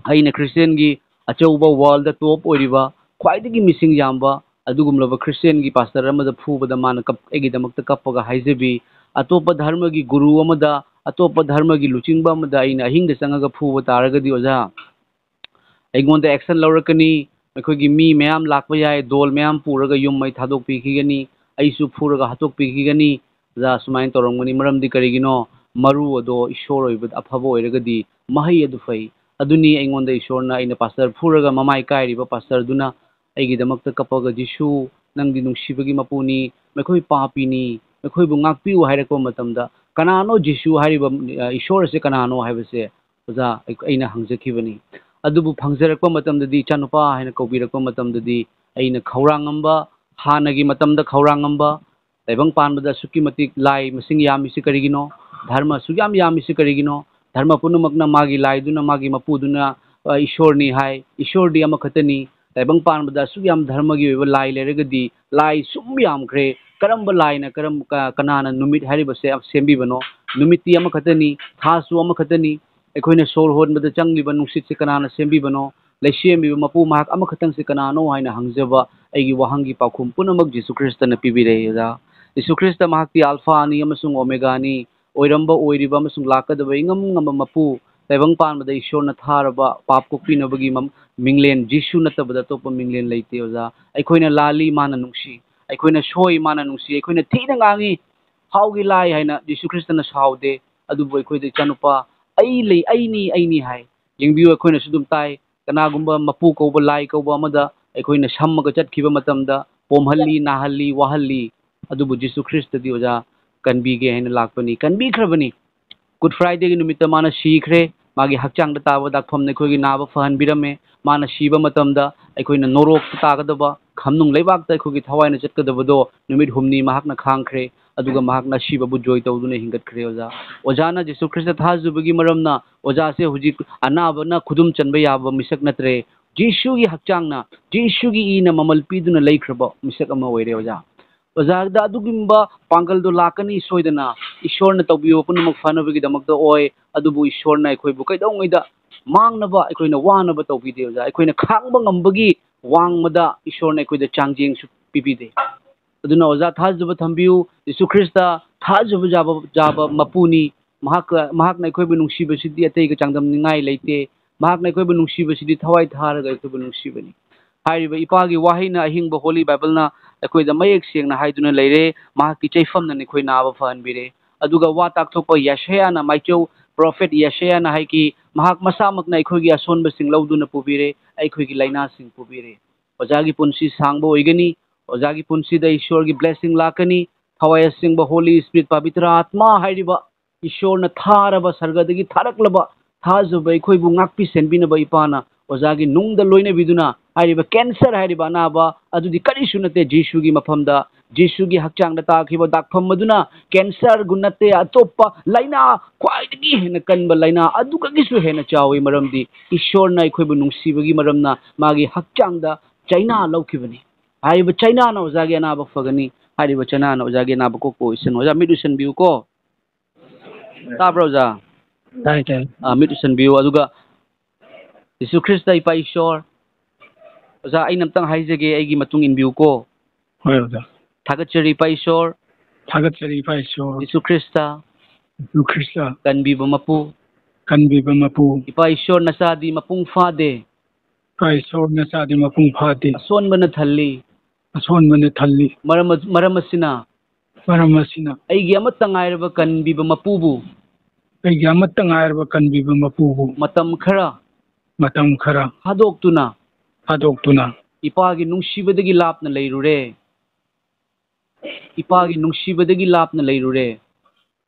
ꯑꯩꯅ ꯈ꯭ꯔꯤꯁꯇꯤꯌꯥꯟꯒꯤ ꯑꯆꯧꯕ ꯋꯥꯔꯜꯗ ꯇꯣꯞ ꯑꯣꯏꯔꯤꯕ, ꯈ꯭ꯋꯥꯏꯗꯒꯤ ꯃꯤꯁꯤꯡ ꯌꯥꯝꯕ ꯑꯗꯨꯒꯨꯝꯂꯕ ꯈ꯭ꯔꯤꯁꯇꯤꯌꯥꯟꯒꯤ ꯄꯥꯁꯇꯔ ꯑꯃꯗ ꯐꯨꯕꯗ ꯃꯥꯅ ꯀꯞ-, ꯑꯩꯒꯤꯗꯃꯛꯇ ꯀꯞꯄꯒ ꯍꯥꯏꯖꯕꯤ, ꯑꯇꯣꯞꯄ ꯙꯔꯃꯒꯤ ꯒꯨꯔꯨ ꯑꯃꯗ, ꯑꯇꯣꯞꯄ ꯙꯔꯃꯒꯤ ꯂꯨꯆꯤꯡꯕ ꯑꯃꯗ ꯑꯩꯅ ꯑꯍꯤꯡꯗ ꯆꯪꯉꯒ ꯐꯨꯕ ꯇꯥꯔꯒꯗꯤ, ꯑꯣꯖꯥ, ꯑꯩꯉꯣꯟꯗ ꯑꯦꯛꯁꯟ ꯂꯧꯔꯛꯀꯅꯤ꯫ ꯑꯩꯈꯣꯏꯒꯤ ꯃꯤ ꯃꯌꯥꯝ ꯂꯥꯛꯄ ꯌꯥꯏ, ꯗꯣꯜ ꯃꯌꯥꯝ ꯄꯨꯔꯒ ꯌꯨꯝ ꯃꯩ ꯊꯥꯗꯣꯛꯄꯤꯈꯤꯒꯅꯤ, ꯑꯩꯁꯨ ꯐꯨꯔꯒ ꯍꯥꯠꯇꯣꯛꯄꯤꯈꯤꯒꯅꯤ꯫ ꯑꯣꯖꯥ, ꯁꯨꯃꯥꯏꯅ ꯇꯧꯔꯝꯒꯅꯤ꯫ ꯃꯔꯝꯗꯤ ꯀꯔꯤꯒꯤꯅꯣ? ꯃꯔꯨ ꯑꯗꯣ ꯏꯁꯣꯔ ꯑꯣꯏꯕ, ꯑꯐꯕ ꯑꯣꯏꯔꯒꯗꯤ ꯃꯍꯩ ꯑꯗꯨ ꯐꯩ꯫ ꯑꯗꯨꯅꯤ ꯑꯩꯉꯣꯟꯗ ꯏꯁꯣꯔꯅ, ꯑꯩꯅ ꯄꯥꯁꯇꯔ ꯐꯨꯔꯒ ꯃꯃꯥꯏ ꯀꯥꯏꯔꯤꯕ ꯄꯥꯁꯇꯔꯗꯨꯅ ꯑꯩꯒꯤꯗꯃꯛꯇ ꯀꯞꯄꯒ, "ꯖꯤꯁꯨ, ꯅꯪꯗꯤ ꯅꯨꯡꯁꯤꯕꯒꯤ ꯃꯄꯨꯅꯤ, ꯃꯈꯣꯏ ꯄꯥꯄꯤꯅꯤ, ꯃꯈꯣꯏꯕꯨ ꯉꯥꯛꯄꯤꯌꯨ" ꯍꯥꯏꯔꯛꯄ ꯃꯇꯝꯗ, ꯀꯅꯥꯅꯣ ꯖꯤꯁꯨ ꯍꯥꯏꯔꯤꯕ, ꯑ, ꯏꯁꯣꯔ ꯑꯁꯦ ꯀꯅꯥꯅꯣ ꯍꯥꯏꯕꯁꯦ, ꯑꯣꯖꯥ, ꯑꯩ-, ꯑꯩꯅ ꯍꯪꯖꯈꯤꯕꯅꯤ꯫ ꯑꯗꯨꯕꯨ ꯐꯪꯖꯔꯛꯄ ꯃꯇꯝꯗꯗꯤ, "ꯏꯆꯥꯅꯨꯄꯥ" ꯍꯥꯏꯅ ꯀꯧꯕꯤꯔꯛꯄ ꯃꯇꯝꯗꯗꯤ, ꯑꯩꯅ ꯈꯧꯔꯥꯡꯉꯝꯕ, ꯍꯥꯟꯅꯒꯤ ꯃꯇꯝꯗ ꯈꯧꯔꯥꯡꯉꯝꯕ, ꯇꯥꯏꯕꯪ ꯄꯥꯟꯕꯗ ꯑꯁꯨꯛꯀꯤ ꯃꯇꯤꯛ ꯂꯥꯏ ꯃꯁꯤꯡ ꯌꯥꯝꯃꯤꯁꯤ ꯀꯔꯤꯒꯤꯅꯣ? ꯙꯔꯃ ꯑꯁꯨꯛ ꯌꯥꯝ ꯌꯥꯝꯃꯤꯁꯤ ꯀꯔꯤꯒꯤꯅꯣ? ꯙꯔꯃ ꯄꯨꯝꯅꯃꯛꯅ ꯃꯥꯒꯤ ꯂꯥꯏꯗꯨꯅ, ꯃꯥꯒꯤ ꯃꯄꯨꯗꯨꯅ, ꯑ, ꯏꯁꯣꯔꯅꯤ ꯍꯥꯏ꯫ ꯏꯁꯣꯔꯗꯤ ꯑꯃꯈꯛꯇꯅꯤ꯫ ꯇꯥꯏꯕꯪ ꯄꯥꯟꯕꯗ ꯑꯁꯨꯛ ꯌꯥꯝ ꯙꯔꯃꯒꯤ ꯑꯣꯏꯕ ꯂꯥꯏ ꯂꯩꯔꯒꯗꯤ, ꯂꯥꯏ ꯁꯨꯝ ꯌꯥꯝꯈ꯭ꯔꯦ, ꯀꯔꯝꯕ ꯂꯥꯏꯅ, ꯀꯔꯝ-, ꯀ-, ꯀꯅꯥꯅ ꯅꯨꯃꯤꯠ ꯍꯥꯏꯔꯤꯕꯁꯦ ꯁꯦꯝꯕꯤꯕꯅꯣ? ꯅꯨꯃꯤꯠꯇꯤ ꯑꯃꯈꯛꯇꯅꯤ, ꯊꯥꯁꯨ ꯑꯃꯈꯛꯇꯅꯤ꯫ ꯑꯩꯈꯣꯏꯅ ꯁꯣꯔ ꯍꯣꯟꯕꯗ ꯆꯪꯂꯤꯕ ꯅꯨꯡꯁꯤꯠꯁꯦ ꯀꯅꯥꯅ ꯁꯦꯝꯕꯤꯕꯅꯣ? ꯂꯩꯁꯦꯝꯕꯤꯕ ꯃꯄꯨ ꯃꯍꯥꯛ ꯑꯃꯈꯛꯇꯪꯁꯦ ꯀꯅꯥꯅꯣ ꯍꯥꯏꯅ ꯍꯪꯖꯕ ꯑꯩꯒꯤ ꯋꯥꯍꯪꯒꯤ ꯄꯥꯎꯈꯨꯝ ꯄꯨꯝꯅꯃꯛ ꯖꯤꯁꯨ ꯈ꯭ꯔꯤꯁꯇꯅ ꯄꯤꯕꯤꯔꯛꯏ, ꯑꯣꯖꯥ꯫ ꯖꯤꯁꯨ ꯈ꯭ꯔꯤꯁꯇ ꯃꯍꯥꯛꯇꯤ ꯑꯜꯐꯥꯅꯤ ꯑꯃꯁꯨꯡ ꯑꯣꯃꯦꯒꯥꯅꯤ, ꯑꯣꯏꯔꯝꯕ, ꯑꯣꯏꯔꯤꯕ ꯑꯃꯁꯨꯡ ꯂꯥꯛꯀꯗꯕ ꯏꯉꯝ ꯉꯝꯕ ꯃꯄꯨ, ꯇꯥꯏꯕꯪ ꯄꯥꯟꯕꯗ ꯏꯁꯣꯔꯅ ꯊꯥꯔꯕ ꯄꯥꯞ ꯀꯣꯛꯄꯤꯅꯕꯒꯤ ꯃꯝ-, ꯃꯤꯡꯂꯦꯟ, ꯖꯤꯁꯨ ꯅꯠꯇꯕꯗ ꯑꯇꯣꯞꯄ ꯃꯤꯡꯂꯦꯟ ꯂꯩꯇꯦ, ꯑꯣꯖꯥ꯫ ꯑꯩꯈꯣꯏꯅ ꯂꯥꯜꯂꯤ, ꯃꯥꯅ ꯅꯨꯡꯁꯤ꯫ ꯑꯩꯈꯣꯏꯅ ꯁꯣꯏ, ꯃꯥꯅ ꯅꯨꯡꯁꯤ꯫ ꯑꯩꯈꯣꯏꯅ ꯊꯤꯅ ꯉꯥꯡꯉꯤ, "How can I?" ꯍꯥꯏꯅ ꯖꯤꯁꯨ ꯈ꯭ꯔꯤꯁꯇꯅ ꯁꯥꯎꯗꯦ꯫ ꯑꯗꯨꯕꯨ ꯑꯩꯈꯣꯏꯗ, "ꯏꯆꯥꯅꯨꯄꯥ, ꯑꯩ ꯂꯩ, ꯑꯩꯅꯤ, ꯑꯩꯅꯤ" ꯍꯥꯏ꯫ ꯌꯦꯡꯕꯤꯌꯨ, ꯑꯩꯈꯣꯏꯅꯁꯨ ꯑꯗꯨꯝ ꯇꯥꯏ, ꯀꯅꯥꯒꯨꯝꯕ ꯃꯄꯨ ꯀꯧꯕ, ꯂꯥꯏ ꯀꯧꯕ ꯑꯃꯗ ꯑꯩꯈꯣꯏꯅ ꯁꯝꯃꯒ ꯆꯠꯈꯤꯕ ꯃꯇꯝꯗ ꯄꯣꯝꯍꯜꯂꯤ, ꯅꯥꯍꯜꯂꯤ, ꯋꯥꯍꯜꯂꯤ꯫ ꯑꯗꯨꯕꯨ ꯖꯤꯁꯨ ꯈ꯭ꯔꯤꯁꯇꯗꯤ, ꯑꯣꯖꯥ, ꯀꯟꯕꯤꯒꯦ ꯍꯥꯏꯅ ꯂꯥꯛꯄꯅꯤ, ꯀꯟꯕꯤꯈ꯭ꯔꯕꯅꯤ꯫ Good Fridayꯒꯤ ꯅꯨꯃꯤꯠꯇ ꯃꯥꯅ ꯁꯤꯈ꯭ꯔꯦ꯫ ꯃꯥꯒꯤ ꯍꯛꯆꯥꯡꯗ ꯇꯥꯕ ꯗꯥꯛꯐꯝꯅ ꯑꯩꯈꯣꯏꯒꯤ ꯅꯥꯕ ꯐꯍꯟꯕꯤꯔꯝꯃꯦ꯫ ꯃꯥꯅ ꯁꯤꯕ ꯃꯇꯝꯗ ꯑꯩꯈꯣꯏꯅ ꯅꯣꯔꯣꯛꯇ ꯇꯥꯒꯗꯕ, ꯈꯝꯅꯨꯡ ꯂꯩꯕꯥꯛꯇ ꯑꯩꯈꯣꯏꯒꯤ ꯊꯋꯥꯏꯅ ꯆꯠꯀꯗꯕꯗꯣ ꯅꯨꯃꯤꯠ ꯍꯨꯝꯅꯤ ꯃꯍꯥꯛꯅ ꯈꯥꯡꯈ꯭ꯔꯦ꯫ ꯑꯗꯨꯒ ꯃꯍꯥꯛꯅ ꯑꯁꯤꯕꯕꯨ ꯖꯣꯏ ꯇꯧꯗꯨꯅ ꯍꯤꯡꯒꯠꯈ꯭ꯔꯦ, ꯑꯣꯖꯥ꯫ ꯑꯣꯖꯥꯅ ꯖꯤꯁꯨ ꯈ꯭ꯔꯤꯁꯇ ꯊꯥꯖꯕꯒꯤ ꯃꯔꯝꯅ ꯑꯣꯖꯥꯁꯦ ꯍꯧꯖꯤꯛ ꯑꯅꯥꯕꯅ ꯈꯨꯗꯨꯝ ꯆꯟꯕ ꯌꯥꯕ ꯃꯤꯁꯛ ꯅꯠꯇ꯭ꯔꯦ꯫ ꯖꯤꯁꯨꯒꯤ ꯍꯛꯆꯥꯡꯅ, ꯖꯤꯁꯨꯒꯤ ꯏꯅ ꯃꯃꯜ ꯄꯤꯗꯨꯅ ꯂꯩꯈ꯭ꯔꯕ ꯃꯤꯁꯛ ꯑꯃ ꯑꯣꯏꯔꯦ, ꯑꯣꯖꯥ꯫ ꯑꯣꯖꯥꯗ ꯑꯗꯨꯒꯨꯝꯕ ꯄꯥꯡꯒꯜꯗꯣ ꯂꯥꯛꯀꯅꯤ ꯁꯣꯏꯗꯅ꯫ ꯏꯁꯣꯔꯅ ꯇꯧꯕꯤꯕ ꯄꯨꯝꯅꯃꯛ ꯐꯅꯕꯒꯤꯗꯃꯛꯇ ꯑꯣꯏ, ꯑꯗꯨꯕꯨ ꯏꯁꯣꯔꯅ ꯑꯩꯈꯣꯏꯕꯨ ꯀꯩꯗꯧꯉꯩꯗ ꯃꯥꯡꯅꯕ, ꯑꯩꯈꯣꯏꯅ ꯋꯥꯅꯕ ꯇꯧꯕꯤꯗꯦ, ꯑꯣꯖꯥ꯫ ꯑꯩꯈꯣꯏꯅ ꯈꯥꯡꯕ ꯉꯝꯕꯒꯤ ꯋꯥꯡꯃꯗ ꯏꯁꯣꯔꯅ ꯑꯩꯈꯣꯏꯗ ꯆꯥꯡꯖꯦꯡꯁꯨ ꯄꯤꯕꯤꯗꯦ꯫ ꯑꯗꯨꯅ ꯑꯣꯖꯥ ꯊꯥꯖꯕ ꯊꯝꯕꯤꯌꯨ꯫ ꯖꯤꯁꯨ ꯈ꯭ꯔꯤꯁꯇ ꯊꯥꯖꯕ ꯌꯥꯕ, ꯌꯥꯕ ꯃꯄꯨꯅꯤ꯫ ꯃꯍꯥꯛꯀ, ꯃꯍꯥꯛꯅ ꯑꯩꯈꯣꯏꯕꯨ ꯅꯨꯡꯁꯤꯕꯁꯤꯗꯤ ꯑꯇꯩꯒ ꯆꯥꯡꯗꯝꯅꯤꯡꯉꯥꯏ ꯂꯩꯇꯦ꯫ ꯃꯍꯥꯛꯅ ꯑꯩꯈꯣꯏꯕꯨ ꯅꯨꯡꯁꯤꯕꯁꯤꯗꯤ ꯊꯋꯥꯏ ꯊꯥꯔꯒ ꯑꯩꯈꯣꯏꯕꯨ ꯅꯨꯡꯁꯤꯕꯅꯤ꯫ ꯍꯥꯏꯔꯤꯕ ꯏꯄꯥꯒꯤ ꯋꯥꯍꯩꯅ ꯑꯍꯤꯡꯕ Holy Bibleꯅ ꯑꯩꯈꯣꯏꯗ ꯃꯌꯦꯛ ꯁꯦꯡꯅ ꯍꯥꯏꯗꯨꯅ ꯂꯩꯔꯦ, ꯃꯍꯥꯛꯀꯤ ꯆꯩꯐꯝꯅ ꯅꯈꯣꯏ ꯅꯥꯕ ꯐꯍꯟꯕꯤꯔꯦ꯫ ꯑꯗꯨꯒ ꯋꯥ ꯇꯥꯛꯊꯣꯛꯄ ꯌꯦꯁꯥꯌꯥꯅ, ꯃꯥꯏꯆꯧ prophet ꯌꯦꯁꯥꯌꯥꯅ ꯍꯥꯏꯈꯤ, ꯃꯍꯥꯛ ꯃꯁꯥꯃꯛꯅ ꯑꯩꯈꯣꯏꯒꯤ ꯑꯁꯣꯟꯕꯁꯤꯡ ꯂꯧꯗꯨꯅ ꯄꯨꯕꯤꯔꯦ, ꯑꯩꯈꯣꯏꯒꯤ ꯂꯥꯏꯅꯥꯁꯤꯡ ꯄꯨꯕꯤꯔꯦ꯫ ꯑꯣꯖꯥꯒꯤ ꯄꯨꯟꯁꯤ ꯁꯥꯡꯕ ꯑꯣꯏꯒꯅꯤ꯫ ꯑꯣꯖꯥꯒꯤ ꯄꯨꯟꯁꯤꯗ ꯏꯁꯣꯔꯒꯤ blessing ꯂꯥꯛꯀꯅꯤ꯫ ꯊꯋꯥꯏ ꯑꯁꯦꯡꯕ Holy Spirit, ꯄꯕꯤꯇ꯭ꯔ ꯑꯥꯠꯃꯥ ꯍꯥꯏꯔꯤꯕ ꯏꯁꯣꯔꯅ ꯊꯥꯔꯕ, ꯁꯔꯒꯗꯒꯤ ꯊꯥꯔꯛꯂꯕ, ꯊꯥꯖꯕ ꯑꯩꯈꯣꯏꯕꯨ ꯉꯥꯛꯄꯤ ꯁꯦꯟꯕꯤꯅꯕ ꯏꯄꯥꯅ ꯑꯣꯖꯥꯒꯤ ꯅꯨꯡꯗ ꯂꯣꯏꯅꯕꯤꯗꯨꯅ ꯍꯥꯏꯔꯤꯕ cancer ꯍꯥꯏꯔꯤꯕ ꯑꯅꯥꯕ ꯑꯗꯨꯗꯤ ꯀꯔꯤꯁꯨ ꯅꯠꯇꯦ, ꯖꯤꯁꯨꯒꯤ ꯃꯐꯝꯗ, ꯖꯤꯁꯨꯒꯤ ꯍꯛꯆꯥꯡꯗ ꯇꯥꯈꯤꯕ ꯗꯥꯛꯐꯝ ꯑꯗꯨꯅ cancerꯒꯨ ꯅꯠꯇꯦ, ꯑꯇꯣꯞꯄ ꯂꯥꯏꯅꯥ, ꯈ꯭ꯋꯥꯏꯗꯒꯤ ꯍꯦꯟꯅ ꯀꯟꯕ ꯂꯥꯏꯅꯥ ꯑꯗꯨꯒꯒꯤꯁꯨ ꯍꯦꯟꯅ ꯆꯥꯎꯏ, ꯃꯔꯝꯗꯤ ꯏꯁꯣꯔꯅ ꯑꯩꯈꯣꯏꯕꯨ ꯅꯨꯡꯁꯤꯕꯒꯤ ꯃꯔꯝꯅ ꯃꯥꯒꯤ ꯍꯛꯆꯥꯡꯗ ꯆꯩꯅꯥ ꯂꯧꯈꯤꯕꯅꯤ꯫ ꯍꯥꯏꯔꯤꯕ ꯆꯩꯅꯥꯅ ꯑꯣꯖꯥꯒꯤ ꯑꯅꯥꯕ ꯐꯒꯅꯤ, ꯍꯥꯏꯔꯤꯕ ꯆꯩꯅꯥꯅ ꯑꯣꯖꯥꯒꯤ ꯑꯅꯥꯕ ꯀꯣꯛꯄ ꯑꯣꯏꯁꯅꯨ꯫ ꯑꯣꯖꯥ, ꯃꯤꯠ ꯎꯏꯁꯟꯕꯤꯌꯨꯀꯣ꯫ ꯇꯥꯕ꯭ꯔꯣ, ꯑꯣꯖꯥ? ꯇꯥꯏ, ꯇꯥꯏ꯫ ꯑꯥ, ꯃꯤꯠ ꯎꯏꯁꯟꯕꯤꯌꯨ꯫ ꯑꯗꯨꯒ ꯖꯤꯁꯨ ꯈ꯭ꯔꯤꯁꯇ, ꯏꯄꯥ ꯏꯁꯣꯔ, ꯑꯣꯖꯥ, ꯑꯩꯅ ꯑꯝꯇꯪ ꯍꯥꯏꯖꯒꯦ, ꯑꯩꯒꯤ ꯃꯇꯨꯡ ꯏꯟꯕꯤꯌꯨꯀꯣ꯫ ꯍꯣꯏ, ꯑꯣꯖꯥ꯫ ꯊꯥꯒꯠꯆꯔꯤ, ꯏꯄꯥ ꯏꯁꯣꯔ꯫ ꯊꯥꯒꯠꯆꯔꯤ, ꯏꯄꯥ ꯏꯁꯣꯔ꯫ Jesus Christ. Jesus Christ. ꯀꯟꯕꯤꯕ ꯃꯄꯨ꯫ ꯀꯟꯕꯤꯕ ꯃꯄꯨ꯫ ꯏꯄꯥ ꯏꯁꯣꯔ, ꯅꯆꯥꯗꯤ ꯃꯄꯨꯡ ꯐꯥꯗꯦ꯫ ꯏꯄꯥ ꯏꯁꯣꯔ, ꯅꯆꯥꯗꯤ ꯃꯄꯨꯡ ꯐꯥꯗꯦ꯫ ꯑꯁꯣꯟꯕꯅ ꯊꯜꯂꯤ꯫ ꯑꯁꯣꯟꯕꯅ ꯊꯜꯂꯤ꯫ ꯃꯔꯝ, ꯃꯔꯝ ꯑꯁꯤꯅ ꯃꯔꯝ ꯑꯁꯤꯅ ꯑꯩꯒꯤ ꯑꯃꯠꯇ ꯉꯥꯏꯔꯕ ꯀꯟꯕꯤꯕ ꯃꯄꯨꯕꯨ ꯑꯩꯒꯤ ꯑꯃꯠꯇ ꯉꯥꯏꯔꯕ ꯀꯟꯕꯤꯕ ꯃꯄꯨꯕꯨ ꯃꯇꯝ ꯈꯔ ꯃꯇꯝ ꯈꯔ ꯊꯥꯗꯣꯛꯇꯨꯅ ꯊꯥꯗꯣꯛꯇꯨꯅ ꯏꯄꯥꯒꯤ ꯅꯨꯡꯁꯤꯕꯗꯒꯤ ꯂꯥꯞꯅ ꯂꯩꯔꯨꯔꯦ꯫ ꯏꯄꯥꯒꯤ ꯅꯨꯡꯁꯤꯕꯗꯒꯤ ꯂꯥꯞꯅ ꯂꯩꯔꯨꯔꯦ꯫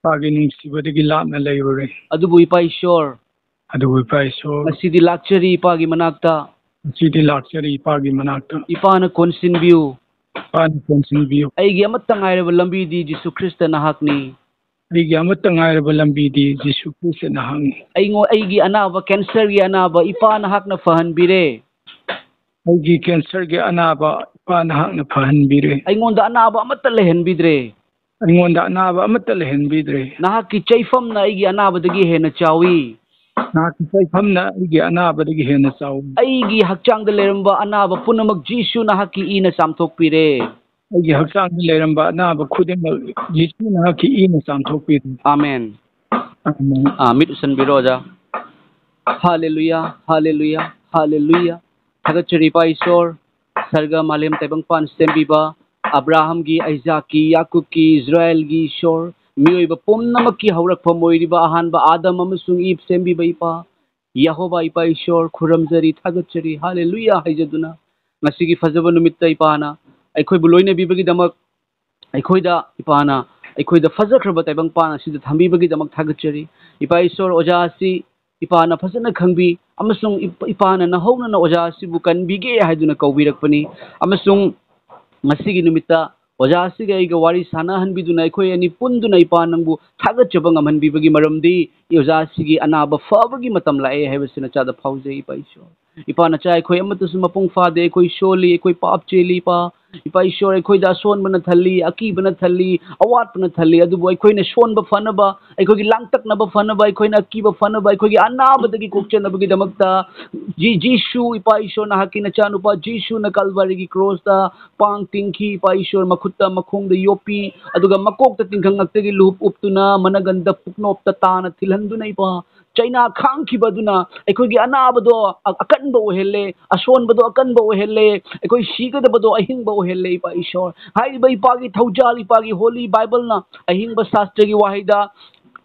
ꯏꯄꯥꯒꯤ ꯅꯨꯡꯁꯤꯕꯗꯒꯤ ꯂꯥꯞꯅ ꯂꯩꯔꯨꯔꯦ꯫ ꯑꯗꯨꯕꯨ ꯏꯄꯥ ꯏꯁꯣꯔ, ꯑꯗꯨꯕꯨ ꯏꯄꯥ ꯏꯁꯣꯔ, ꯉꯁꯤꯗꯤ ꯂꯥꯛꯆꯔꯤ ꯏꯄꯥꯒꯤ ꯃꯅꯥꯛꯇ꯫ ꯉꯁꯤꯗꯤ ꯂꯥꯛꯆꯔꯤ ꯏꯄꯥꯒꯤ ꯃꯅꯥꯛꯇ꯫ ꯏꯄꯥꯅ ꯀꯣꯟꯁꯤꯟꯕꯤꯌꯨ꯫ ꯏꯄꯥꯅ ꯀꯣꯟꯁꯤꯟꯕꯤꯌꯨ꯫ ꯑꯩꯒꯤ ꯑꯃꯠꯇ ꯉꯥꯏꯔꯕ ꯂꯝꯕꯤꯗꯤ ꯖꯤꯁꯨ ꯈ꯭ꯔꯤꯁꯇ ꯅꯍꯥꯛꯅꯤ꯫ ꯑꯩꯒꯤ ꯑꯃꯠꯇ ꯉꯥꯏꯔꯕ ꯂꯝꯕꯤꯗꯤ ꯖꯤꯁꯨ ꯈ꯭ꯔꯤꯁꯇ ꯅꯍꯥꯛꯅꯤ꯫ ꯑꯩꯉꯣꯟ-, ꯑꯩꯒꯤ ꯑꯅꯥꯕ, ꯀꯦꯟꯁꯔꯒꯤ ꯑꯅꯥꯕ ꯏꯄꯥ ꯅꯍꯥꯛꯅ ꯐꯍꯟꯕꯤꯔꯦ꯫ ꯑꯩꯒꯤ ꯀꯦꯟꯁꯔꯒꯤ ꯑꯅꯥꯕ ꯏꯄꯥ ꯅꯍꯥꯛꯅ ꯐꯍꯟꯕꯤꯔꯦ꯫ ꯑꯩꯉꯣꯟꯗ ꯑꯅꯥꯕ ꯑꯃꯠꯇ ꯂꯩꯍꯟꯕꯤꯗ꯭ꯔꯦ꯫ ꯑꯩꯉꯣꯟꯗ ꯑꯅꯥꯕ ꯑꯃꯠꯇ ꯂꯩꯍꯟꯕꯤꯗ꯭ꯔꯦ꯫ ꯅꯍꯥꯛꯀꯤ ꯆꯩꯐꯝꯅ ꯑꯩꯒꯤ ꯑꯅꯥꯕꯗꯒꯤ ꯍꯦꯟꯅ ꯆꯥꯎꯏ꯫ ꯅꯍꯥꯛꯀꯤ ꯆꯩꯐꯝꯅ ꯑꯩꯒꯤ ꯑꯅꯥꯕꯗꯒꯤ ꯍꯦꯟꯅ ꯆꯥꯎꯏ꯫ ꯑꯩꯒꯤ ꯍꯛꯆꯥꯡꯗ ꯂꯩꯔꯝꯕ ꯑꯅꯥꯕ ꯄꯨꯝꯅꯃꯛ ꯖꯤꯁꯨ ꯅꯍꯥꯛꯀꯤ ꯏꯅ ꯆꯥꯝꯊꯣꯛꯄꯤꯔꯦ꯫ ꯑꯩꯒꯤ ꯍꯛꯆꯥꯡꯗ ꯂꯩꯔꯝꯕ ꯑꯅꯥꯕ ꯈꯨꯗꯤꯡꯃꯛ ꯖꯤꯁꯨ ꯅꯍꯥꯛꯀꯤ ꯏꯅ ꯆꯥꯝꯊꯣꯛꯄꯤꯔꯦ꯫ ꯑꯥꯃꯦꯟ꯫ ꯑꯥꯃꯦꯟ꯫ ꯑꯥ, ꯃꯤꯠ ꯎꯁꯟꯕꯤꯔꯣ ꯑꯣꯖꯥ꯫ ꯍꯥꯂꯦꯂꯨꯌꯥ, ꯍꯥꯂꯦꯂꯨꯌꯥ, ꯍꯥꯂꯦꯂꯨꯌꯥ꯫ ꯊꯥꯒꯠꯆꯔꯤ ꯏꯄꯥ ꯏꯁꯣꯔ, ꯁꯔꯒ ꯃꯥꯂꯦꯝ ꯇꯥꯏꯕꯪꯄꯥꯟ ꯁꯦꯝꯕꯤꯕ, ꯑꯕ꯭ꯔꯥꯍꯝꯒꯤ, ꯑꯩꯖꯥꯛꯀꯤ, ꯌꯥꯀꯨꯕꯀꯤ, ꯏꯁꯔꯥꯌꯦꯜꯒꯤ ꯏꯁꯣꯔ, ꯃꯤꯑꯣꯏꯕ ꯄꯨꯝꯅꯃꯛꯀꯤ ꯍꯧꯔꯛꯐꯝ ꯑꯣꯏꯔꯤꯕ ꯑꯍꯥꯟꯕ ꯑꯥꯗꯝ ꯑꯃꯁꯨꯡ ꯏꯕ ꯁꯦꯝꯕꯤꯕ ꯏꯄꯥ, ꯌꯦꯍꯣꯕꯥ ꯏꯄꯥ ꯏꯁꯣꯔ, ꯈꯨꯔꯨꯝꯖꯔꯤ, ꯊꯥꯒꯠꯆꯔꯤ, ꯍꯥꯂꯦꯂꯨꯌꯥ ꯍꯥꯏꯖꯗꯨꯅ, ꯉꯁꯤꯒꯤ ꯐꯖꯕ ꯅꯨꯃꯤꯠꯇ ꯏꯄꯥꯅ ꯑꯩꯈꯣꯏꯕꯨ ꯂꯣꯏꯅꯕꯤꯕꯒꯤꯗꯃꯛ, ꯑꯩꯈꯣꯏꯗ ꯏꯄꯥꯅ, ꯑꯩꯈꯣꯏꯗ ꯐꯖꯈ꯭ꯔꯕ ꯇꯥꯏꯕꯪꯄꯥꯟ ꯑꯁꯤꯗ ꯊꯝꯕꯤꯕꯒꯤꯗꯃꯛ ꯊꯥꯒꯠꯆꯔꯤ꯫ ꯏꯄꯥ ꯏꯁꯣꯔ, ꯑꯣꯖꯥ ꯑꯁꯤ ꯏꯄꯥꯅ ꯐꯖꯅ ꯈꯪꯕꯤ ꯑꯃꯁꯨꯡ ꯏꯄ-, ꯏꯄꯥꯅ ꯅꯍꯧꯅꯅ ꯑꯣꯖꯥ ꯑꯁꯤꯕꯨ ꯀꯟꯕꯤꯒꯦ ꯍꯥꯏꯗꯨꯅ ꯀꯧꯕꯤꯔꯛꯄꯅꯤ꯫ ꯑꯃꯁꯨꯡ ꯉꯁꯤꯒꯤ ꯅꯨꯃꯤꯠꯇ ꯑꯣꯖꯥ ꯑꯁꯤꯒ ꯑꯩꯒ ꯋꯥꯔꯤ ꯁꯥꯟꯅꯍꯟꯕꯤꯗꯨꯅ ꯑꯩꯈꯣꯏ ꯑꯅꯤ ꯄꯨꯟꯗꯨꯅ ꯏꯄꯥ ꯅꯪꯕꯨ ꯊꯥꯒꯠꯆꯕ ꯉꯝꯍꯟꯕꯤꯕꯒꯤ ꯃꯔꯝꯗꯤ ꯑꯣꯖꯥ ꯑꯁꯤꯒꯤ ꯑꯅꯥꯕ ꯐꯕꯒꯤ ꯃꯇꯝ ꯂꯥꯛꯑꯦ ꯍꯥꯏꯕꯁꯤ ꯅꯆꯥꯗ ꯐꯥꯎꯖꯩ ꯏꯄꯥ ꯏꯁꯣꯔ꯫ ꯏꯄꯥ ꯅꯆꯥ ꯑꯩꯈꯣꯏ ꯑꯃꯠꯇꯁꯨ ꯃꯄꯨꯡ ꯐꯥꯗꯦ, ꯑꯩꯈꯣꯏ ꯁꯣꯜꯂꯤ, ꯑꯩꯈꯣꯏ ꯄꯥꯞ ꯆꯦꯜꯂꯤ ꯏꯄꯥ꯫ ꯏꯄꯥ ꯏꯁꯣꯔ ꯑꯩꯈꯣꯏꯗ ꯑꯁꯣꯟꯕꯅ ꯊꯜꯂꯤ, ꯑꯀꯤꯕꯅ ꯊꯜꯂꯤ, ꯑꯋꯥꯠꯄꯅ ꯊꯜꯂꯤ, ꯑꯗꯨꯕꯨ ꯑꯩꯈꯣꯏꯅ ꯁꯣꯟꯕ ꯐꯅꯕ, ꯑꯩꯈꯣꯏꯒꯤ ꯂꯥꯡꯇꯛꯅꯕ ꯐꯅꯕ, ꯑꯩꯈꯣꯏꯅ ꯑꯀꯤꯕ ꯐꯅꯕ, ꯑꯩꯈꯣꯏꯒꯤ ꯑꯅꯥꯕꯗꯒꯤ ꯀꯣꯛꯆꯅꯕꯒꯤꯗꯃꯛꯇ ꯖꯤ-, ꯖꯤꯁꯨ ꯏꯄꯥ ꯏꯁꯣꯔ ꯅꯍꯥꯛꯀꯤ ꯅꯆꯥꯅꯨꯄꯥ ꯖꯤꯁꯨꯅ ꯀꯜꯚꯔꯤꯒꯤ ꯀ꯭ꯔꯣꯁꯇ ꯄꯥꯡ ꯇꯤꯡꯈꯤ ꯏꯄꯥ ꯏꯁꯣꯔ, ꯃꯈꯨꯠꯇ ꯃꯈꯣꯡꯗ ꯌꯣꯞꯄꯤ, ꯑꯗꯨꯒ ꯃꯀꯣꯛꯇ ꯇꯤꯡꯈꯪ ꯉꯛꯇꯒꯤ ꯂꯨꯍꯨꯞ ꯎꯞꯇꯨꯅ ꯃꯅꯒꯟꯗ ꯄꯨꯛꯅꯣꯞꯇ ꯇꯥꯅ ꯊꯤꯜꯍꯟꯗꯨꯅ ꯏꯄꯥ ꯆꯩꯅꯥ ꯈꯥꯡꯈꯤꯕ ꯑꯗꯨꯅ ꯑꯩꯈꯣꯏꯒꯤ ꯑꯅꯥꯕꯗꯣ ꯑ-, ꯑꯀꯟꯕ ꯑꯣꯏꯍꯜꯂꯦ, ꯑꯁꯣꯟꯕꯗꯣ ꯑꯀꯟꯕ ꯑꯣꯏꯍꯜꯂꯦ, ꯑꯩꯈꯣꯏ ꯁꯤꯒꯗꯕꯗꯣ ꯑꯍꯤꯡꯕ ꯑꯣꯏꯍꯜꯂꯦ, ꯏꯄꯥ ꯏꯁꯣꯔ꯫ ꯍꯥꯏꯔꯤꯕ ꯏꯄꯥꯒꯤ ꯊꯧꯖꯥꯜ, ꯏꯄꯥꯒꯤ Holy Bible ꯅ ꯑꯍꯤꯡꯕ ꯁꯥꯁꯇ꯭ꯔꯒꯤ ꯋꯥꯍꯩꯗ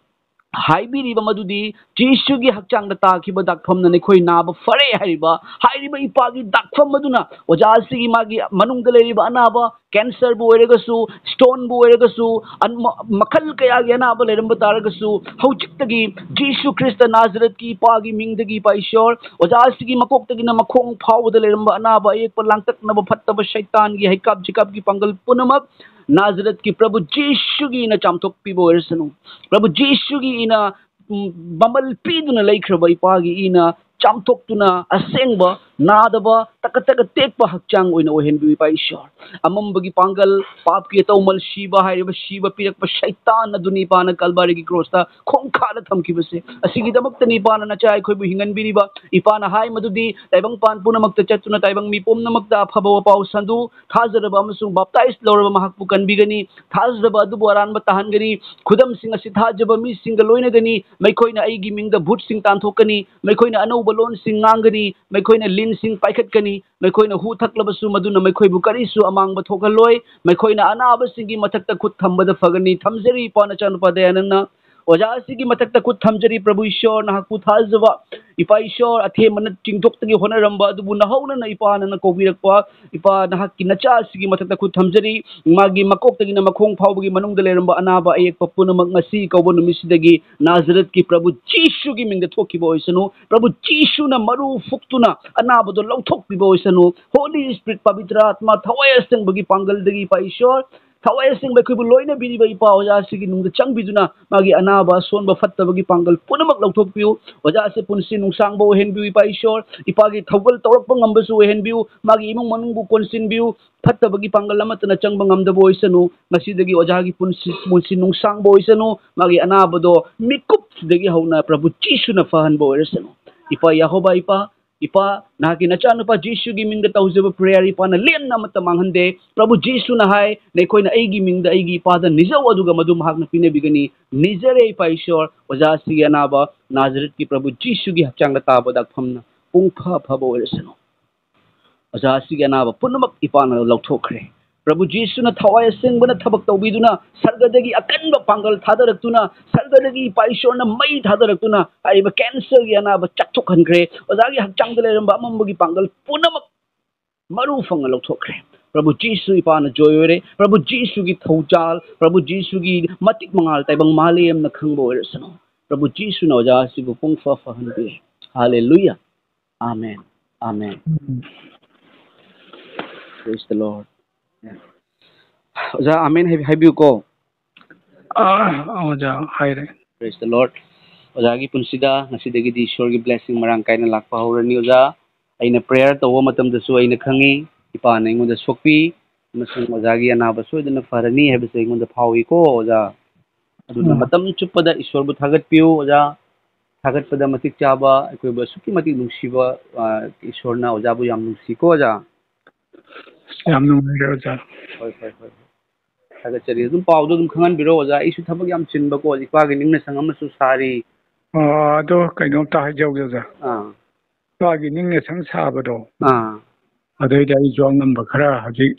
ꯍꯥꯏꯕꯤꯔꯤꯕ ꯃꯗꯨꯗꯤ, "ꯖꯤꯁꯨꯒꯤ ꯍꯛꯆꯥꯡꯗ ꯇꯥꯈꯤꯕ ꯗꯥꯛꯐꯝꯅ ꯅꯈꯣꯏ ꯅꯥꯕ ꯐꯔꯦ" ꯍꯥꯏꯔꯤꯕ, ꯍꯥꯏꯔꯤꯕ ꯏꯄꯥꯒꯤ ꯗꯥꯛꯐꯝ ꯑꯗꯨꯅ ꯑꯣꯖꯥ ꯑꯁꯤꯒꯤ ꯃꯥꯒꯤ ꯃꯅꯨꯡꯗ ꯂꯩꯔꯤꯕ ꯑꯅꯥꯕ, cancer ꯕꯨ ꯑꯣꯏꯔꯒꯁꯨ, stone ꯕꯨ ꯑꯣꯏꯔꯒꯁꯨ, ꯑꯟ-, ꯃ-, ꯃꯈꯜ ꯀꯌꯥꯒꯤ ꯑꯅꯥꯕ ꯂꯩꯔꯝꯕ ꯇꯥꯔꯒꯁꯨ, ꯍꯧꯖꯤꯛꯇꯒꯤ ꯖꯤꯁꯨ ꯈ꯭ꯔꯤꯁꯇ ꯅꯥꯖꯔꯦꯠꯀꯤ ꯏꯄꯥꯒꯤ ꯃꯤꯡꯗꯒꯤ, ꯏꯄꯥ ꯏꯁꯣꯔ, ꯑꯣꯖꯥ ꯑꯁꯤꯒꯤ ꯃꯀꯣꯛꯇꯒꯤꯅ ꯃꯈꯣꯡ ꯐꯥꯎꯕꯗ ꯂꯩꯔꯝꯕ ꯑꯅꯥꯕ, ꯑꯌꯦꯛꯄ, ꯂꯥꯡꯇꯛꯅꯕ, ꯐꯠꯇꯕ, ꯁꯩꯇꯥꯟꯒꯤ ꯍꯩꯀꯥꯞ ꯆꯤꯀꯥꯞꯀꯤ ꯄꯥꯡꯒꯜ ꯄꯨꯝꯅꯃꯛ ꯅꯥꯖꯔꯦꯠꯀꯤ ꯄ꯭ꯔꯚꯨ ꯖꯤꯁꯨꯒꯤ ꯏꯅ ꯆꯥꯝꯊꯣꯛꯄꯤꯕ ꯑꯣꯏꯔꯁꯅꯨ꯫ ꯄ꯭ꯔꯚꯨ ꯖꯤꯁꯨꯒꯤ ꯏꯅ, ꯎꯝ, ꯃꯃꯜ ꯄꯤꯗꯨꯅ ꯂꯩꯈ꯭ꯔꯕ ꯏꯄꯥꯒꯤ ꯏꯅ ꯆꯥꯝꯊꯣꯛꯇꯨꯅ ꯑꯁꯦꯡꯕ, ꯅꯥꯗꯕ, ꯇꯀꯠ ꯇꯀꯠ ꯇꯦꯛꯄ ꯍꯛꯆꯥꯡ ꯑꯣꯏꯅ ꯑꯣꯏꯍꯟꯕꯤꯌꯨ, ꯏꯄꯥ ꯏꯁꯣꯔ꯫ ꯑꯃꯝꯕꯒꯤ ꯄꯥꯡꯒꯜ, ꯄꯥꯞꯀꯤ ꯑꯇꯧꯃꯜ, ꯁꯤꯕ ꯍꯥꯏꯔꯤꯕ ꯁꯤꯕ ꯄꯤꯔꯛꯄ ꯁꯩꯇꯥꯟ ꯑꯗꯨꯅꯤ ꯏꯄꯥꯅ ꯀꯜꯕꯥꯔꯤꯒꯤ ꯀ꯭ꯔꯣꯁꯇ ꯈꯣꯡꯈꯥꯗ ꯊꯝꯈꯤꯕꯁꯦ꯫ ꯑꯁꯤꯒꯤꯗꯃꯛꯇꯅꯤ ꯏꯄꯥꯅ ꯅꯆꯥ ꯑꯩꯈꯣꯏꯕꯨ ꯍꯤꯡꯍꯟꯕꯤꯔꯤꯕ꯫ ꯏꯄꯥꯅ ꯍꯥꯏ ꯃꯗꯨꯗꯤ, "ꯇꯥꯏꯕꯪꯄꯥꯟ ꯄꯨꯝꯅꯃꯛꯇ ꯆꯠꯇꯨꯅ ꯇꯥꯏꯕꯪ ꯃꯤ ꯄꯨꯝꯅꯃꯛꯇ ꯑꯐꯕ ꯄꯥꯎ ꯁꯟꯗꯨ, ꯊꯥꯖꯔꯕ ꯑꯃꯁꯨꯡ ꯕꯥꯞꯇꯥꯏꯖ ꯂꯧꯔꯕ ꯃꯍꯥꯛꯄꯨ ꯀꯟꯕꯤꯒꯅꯤ꯫ ꯊꯥꯖꯕ ꯑꯗꯨꯕꯨ ꯑꯔꯥꯟꯕ ꯇꯥꯍꯟꯒꯅꯤ꯫ ꯈꯨꯗꯝꯁꯤꯡ ꯑꯁꯤ ꯊꯥꯖꯕ ꯃꯤꯁꯤꯡꯒ ꯂꯣꯏꯅꯒꯅꯤ꯫ ꯃꯈꯣꯏꯅ ꯑꯩꯒꯤ ꯃꯤꯡꯗ ꯚꯨꯠꯁꯤꯡ ꯇꯥꯟꯊꯣꯛꯀꯅꯤ꯫ ꯃꯈꯣꯏꯅ ꯑꯅꯧꯕ ꯂꯣꯟꯁꯤꯡ ꯉꯥꯡꯒꯅꯤ꯫ ꯃꯈꯣꯏꯅ ꯂꯤꯟꯁꯤꯡ ꯄꯥꯏꯈꯠꯀꯅꯤ꯫ ꯃꯈꯣꯏꯅ ꯍꯨ ꯊꯛꯂꯕꯁꯨ ꯃꯗꯨꯅ ꯃꯈꯣꯏꯕꯨ ꯀꯔꯤꯁꯨ ꯑꯃꯥꯡꯕ ꯊꯣꯛꯍꯜꯂꯣꯏ꯫ ꯃꯈꯣꯏꯅ ꯑꯅꯥꯕꯁꯤꯡꯒꯤ ꯃꯊꯛꯇ ꯈꯨꯠ ꯊꯝꯕꯗ ꯐꯒꯅꯤ"꯫ ꯊꯝꯖꯔꯤ ꯏꯄꯥ ꯅꯆꯥꯅꯨꯄꯥ ꯗꯌꯥꯅꯟꯗꯅ꯫ ꯑꯣꯖꯥ ꯑꯁꯤꯒꯤ ꯃꯊꯛꯇ ꯈꯨꯠ ꯊꯝꯖꯔꯤ, ꯄ꯭ꯔꯚꯨ ꯏꯁꯣꯔ, ꯅꯍꯥꯛꯄꯨ ꯊꯥꯖꯕ꯫ ꯏꯄꯥ ꯏꯁꯣꯔ, ꯑꯊꯦꯝꯕꯅ ꯆꯤꯡꯊꯣꯛꯇꯒꯤ ꯍꯣꯠꯅꯔꯝꯕ ꯑꯗꯨꯕꯨ ꯅꯍꯧꯅꯅ ꯏꯄꯥ ꯅꯪꯅ ꯀꯧꯕꯤꯔꯛꯄ, ꯏꯄꯥ ꯅꯍꯥꯛꯀꯤ ꯅꯆꯥ ꯑꯁꯤꯒꯤ ꯃꯊꯛꯇ ꯈꯨꯠ ꯊꯝꯖꯔꯤ꯫ ꯃꯥꯒꯤ ꯃꯀꯣꯛꯇꯒꯤꯅ ꯃꯈꯣꯡ ꯐꯥꯎꯕꯒꯤ ꯃꯅꯨꯡꯗ ꯂꯩꯔꯝꯕ ꯑꯅꯥꯕ ꯑꯌꯦꯛꯄ ꯄꯨꯝꯅꯃꯛ ꯉꯁꯤ ꯀꯧꯕ ꯅꯨꯃꯤꯠꯁꯤꯗꯒꯤ ꯅꯥꯖꯔꯠꯀꯤ ꯄ꯭ꯔꯚꯨ ꯖꯤꯁꯨꯒꯤ ꯃꯤꯡꯗ ꯊꯣꯛꯈꯤꯕ ꯑꯣꯏꯁꯅꯨ꯫ ꯄ꯭ꯔꯚꯨ ꯖꯤꯁꯨꯅ ꯃꯔꯨ ꯐꯨꯛꯇꯨꯅ ꯑꯅꯥꯕꯗꯣ ꯂꯧꯊꯣꯛꯄꯤꯕ ꯑꯣꯏꯁꯅꯨ꯫ Holy Spirit, ꯄꯕꯤꯇ꯭ꯔ ꯑꯥꯠꯃꯥ, ꯊꯋꯥꯏ ꯑꯁꯦꯡꯕꯒꯤ ꯄꯥꯡꯒꯜꯗꯒꯤ ꯏꯄꯥ ꯏꯁꯣꯔ, ꯊꯋꯥꯏ ꯑꯁꯦꯡꯕ ꯑꯩꯈꯣꯏꯕꯨ ꯂꯣꯏꯅꯕꯤꯔꯤꯕ ꯏꯄꯥ ꯑꯣꯖꯥ ꯑꯁꯤꯒꯤ ꯅꯨꯡꯗ ꯆꯪꯕꯤꯗꯨꯅ ꯃꯥꯒꯤ ꯑꯅꯥꯕ, ꯑꯁꯣꯟꯕ, ꯐꯠꯇꯕꯒꯤ ꯄꯥꯡꯒꯜ ꯄꯨꯝꯅꯃꯛ ꯂꯧꯊꯣꯛꯄꯤꯌꯨ꯫ ꯑꯣꯖꯥ ꯑꯁꯤ ꯄꯨꯟꯁꯤ ꯅꯨꯡꯁꯥꯡꯕ ꯑꯣꯏꯍꯟꯕꯤꯌꯨ ꯏꯄꯥ ꯏꯁꯣꯔ꯫ ꯏꯄꯥꯒꯤ ꯊꯧꯒꯜ ꯇꯧꯔꯛꯄ ꯉꯝꯕꯁꯨ ꯑꯣꯏꯍꯟꯕꯤꯌꯨ꯫ ꯃꯥꯒꯤ ꯏꯃꯨꯡ ꯃꯅꯨꯡꯕꯨ ꯀꯣꯟꯁꯤꯟꯕꯤꯌꯨ꯫ ꯐꯠꯇꯕꯒꯤ ꯄꯥꯡꯒꯜ ꯑꯃꯠꯇꯅ ꯆꯪꯕ ꯉꯝꯗꯕ ꯑꯣꯏꯁꯅꯨ꯫ ꯉꯁꯤꯗꯒꯤ ꯑꯣꯖꯥꯒꯤ ꯄꯨꯟꯁꯤ, ꯄꯨꯟꯁꯤ ꯅꯨꯡꯁꯥꯡꯕ ꯑꯣꯏꯁꯅꯨ꯫ ꯃꯥꯒꯤ ꯑꯅꯥꯕꯗꯣ ꯃꯤꯀꯨꯞꯁꯤꯗꯒꯤ ꯍꯧꯅ ꯄ꯭ꯔꯚꯨ ꯖꯤꯁꯨꯅ ꯐꯍꯟꯕ ꯑꯣꯏꯔꯁꯅꯨ꯫ ꯏꯄꯥ ꯌꯦꯍꯣꯕꯥ ꯏꯄꯥ, ꯏꯄꯥ, ꯅꯍꯥꯛꯀꯤ ꯅꯆꯥꯅꯨꯄꯥ ꯖꯤꯁꯨꯒꯤ ꯃꯤꯡꯗ ꯇꯧꯖꯕ prayer ꯏꯄꯥꯅ ꯂꯦꯝꯅ ꯑꯃꯠꯇ ꯃꯥꯡꯍꯟꯗꯦ꯫ ꯄ꯭ꯔꯚꯨ ꯖꯤꯁꯨꯅ ꯍꯥꯏ, "ꯅꯈꯣꯏꯅ ꯑꯩꯒꯤ ꯃꯤꯡꯗ ꯑꯩꯒꯤ ꯏꯄꯥꯗ ꯅꯤꯖꯧ, ꯑꯗꯨꯒ ꯃꯗꯨ ꯃꯍꯥꯛꯅ ꯄꯤꯅꯕꯤꯒꯅꯤ"꯫ ꯅꯤꯖꯔꯦ ꯏꯄꯥ ꯏꯁꯣꯔ, ꯑꯣꯖꯥ ꯑꯁꯤꯒꯤ ꯑꯅꯥꯕ ꯅꯥꯖꯔꯦꯠꯀꯤ ꯄ꯭ꯔꯚꯨ ꯖꯤꯁꯨꯒꯤ ꯍꯛꯆꯥꯡꯗ ꯇꯥꯕ ꯗꯥꯛꯐꯝꯅ ꯄꯨꯡ ꯐ ꯐꯕ ꯑꯣꯏꯔꯁꯅꯨ꯫ ꯑꯣꯖꯥ ꯑꯁꯤꯒꯤ ꯑꯅꯥꯕ ꯄꯨꯝꯅꯃꯛ ꯏꯄꯥꯅ ꯂꯧꯊꯣꯛꯈ꯭ꯔꯦ꯫ ꯄ꯭ꯔꯚꯨ ꯖꯤꯁꯨꯅ ꯊꯋꯥꯏ ꯑꯁꯦꯡꯕꯅ ꯊꯕꯛ ꯇꯧꯕꯤꯗꯨꯅ, ꯁꯔꯒꯗꯒꯤ ꯑꯀꯟꯕ ꯄꯥꯡꯒꯜ ꯊꯥꯗꯔꯛꯇꯨꯅ, ꯁꯔꯒꯗꯒꯤ ꯏꯄꯥ ꯏꯁꯣꯔꯅ ꯃꯩ ꯊꯥꯗꯔꯛꯇꯨꯅ ꯍꯥꯏꯔꯤꯕ cancerꯒꯤ ꯑꯅꯥꯕ ꯆꯥꯊꯣꯛꯍꯟꯈ꯭ꯔꯦ꯫ ꯑꯣꯖꯥꯒꯤ ꯍꯛꯆꯥꯡꯗ ꯂꯩꯔꯝꯕ ꯑꯃꯝꯕꯒꯤ ꯄꯥꯡꯒꯜ ꯄꯨꯝꯅꯃꯛ ꯃꯔꯨ ꯐꯪꯅ ꯂꯧꯊꯣꯛꯈ꯭ꯔꯦ꯫ ꯄ꯭ꯔꯚꯨ ꯖꯤꯁꯨ ꯏꯄꯥꯅ ꯖꯣꯏ ꯑꯣꯏꯔꯦ꯫ ꯄ꯭ꯔꯚꯨ ꯖꯤꯁꯨꯒꯤ ꯊꯧꯖꯥꯜ, ꯄ꯭ꯔꯚꯨ ꯖꯤꯁꯨꯒꯤ ꯃꯇꯤꯛ ꯃꯉꯥꯜ ꯇꯥꯏꯕꯪ ꯃꯥꯂꯦꯝꯅ ꯈꯪꯕ ꯑꯣꯏꯔꯁꯅꯨ꯫ ꯄ꯭ꯔꯚꯨ ꯖꯤꯁꯨꯅ ꯑꯣꯖꯥ ꯑꯁꯤꯕꯨ ꯄꯨꯡ ꯐ ꯐꯍꯟꯕꯤꯔꯦ꯫ Hallelujah. Amen. Amen. Praise the Lord. ꯑꯣꯖꯥ, ꯑꯃꯦꯟ ꯍꯥꯏꯕꯤ-, ꯍꯥꯏꯕꯤꯌꯨꯀꯣ꯫ ꯑꯥ, ꯑꯣꯖꯥ, ꯍꯥꯏꯔꯦ꯫ Praise the Lord. ꯑꯣꯖꯥꯒꯤ ꯄꯨꯟꯁꯤꯗ ꯉꯁꯤꯗꯒꯤꯗꯤ ꯏꯁꯣꯔꯒꯤ blessing ꯃꯔꯥꯡ ꯀꯥꯏꯅ ꯂꯥꯛꯄ ꯍꯧꯔꯅꯤ, ꯑꯣꯖꯥ꯫ ꯑꯩꯅ prayer ꯇꯧꯕ ꯃꯇꯝꯗꯁꯨ ꯑꯩꯅ ꯈꯪꯉꯤ, ꯏꯄꯥꯅ ꯑꯩꯉꯣꯟꯗ ꯁꯣꯛꯄꯤ, ꯑꯃꯁꯨꯡ ꯑꯣꯖꯥꯒꯤ ꯑꯅꯥꯕ ꯁꯣꯏꯗꯅ ꯐꯔꯅꯤ ꯍꯥꯏꯕꯁꯦ ꯑꯩꯉꯣꯟꯗ ꯐꯥꯎꯏꯀꯣ, ꯑꯣꯖꯥ꯫ ꯑꯗꯨꯅ ꯎꯝ꯫ ꯃꯇꯝ ꯆꯨꯞꯄꯗ ꯏꯁꯣꯔꯕꯨ ꯊꯥꯒꯠꯄꯤꯌꯨ, ꯑꯣꯖꯥ꯫ ꯊꯥꯒꯠꯄꯗ ꯃꯇꯤꯛ ꯆꯥꯕ, ꯑꯩꯈꯣꯏꯕꯨ ꯑꯁꯨꯛꯀꯤ ꯃꯇꯤꯛ ꯅꯨꯡꯁꯤꯕ, ꯑ, ꯏꯁꯣꯔꯅ ꯑꯣꯖꯥꯕꯨ ꯌꯥꯝ ꯅꯨꯡꯁꯤꯀꯣ, ꯑꯣꯖꯥ꯫ ꯌꯥꯝ ꯅꯨꯡꯉꯥꯏꯔꯦ, ꯑꯣꯖꯥ꯫ ꯍꯣꯏ, ꯍꯣꯏ, ꯍꯣꯏ꯫ ꯊꯥꯒꯠꯆꯔꯤ꯫ ꯑꯗꯨꯝ ꯄꯥꯎꯗꯣ ꯑꯗꯨꯝ ꯈꯪꯍꯟꯕꯤꯔꯣ, ꯑꯣꯖꯥ꯫ ꯑꯩꯁꯨ ꯊꯕꯛ ꯌꯥꯝ ꯆꯤꯟꯕꯀꯣ, ꯏꯄꯥꯒꯤ ꯅꯤꯡꯅ ꯁꯪ ꯑꯃꯁꯨ ꯁꯥꯔꯤ꯫ ꯑ, ꯑꯗꯣ ꯀꯩꯅꯣꯝꯇ ꯍꯥꯏꯖꯍꯧꯒꯦ, ꯑꯣꯖꯥ꯫ ꯑꯥ꯫ ꯏꯄꯥꯒꯤ ꯅꯤꯡꯅ ꯁꯪ ꯁꯥꯕꯗꯣ꯫ ꯑꯥ꯫ ꯑꯗꯩꯗ ꯑꯩꯁꯨ ꯑꯉꯝꯕ ꯈꯔ ꯍꯧꯖꯤꯛ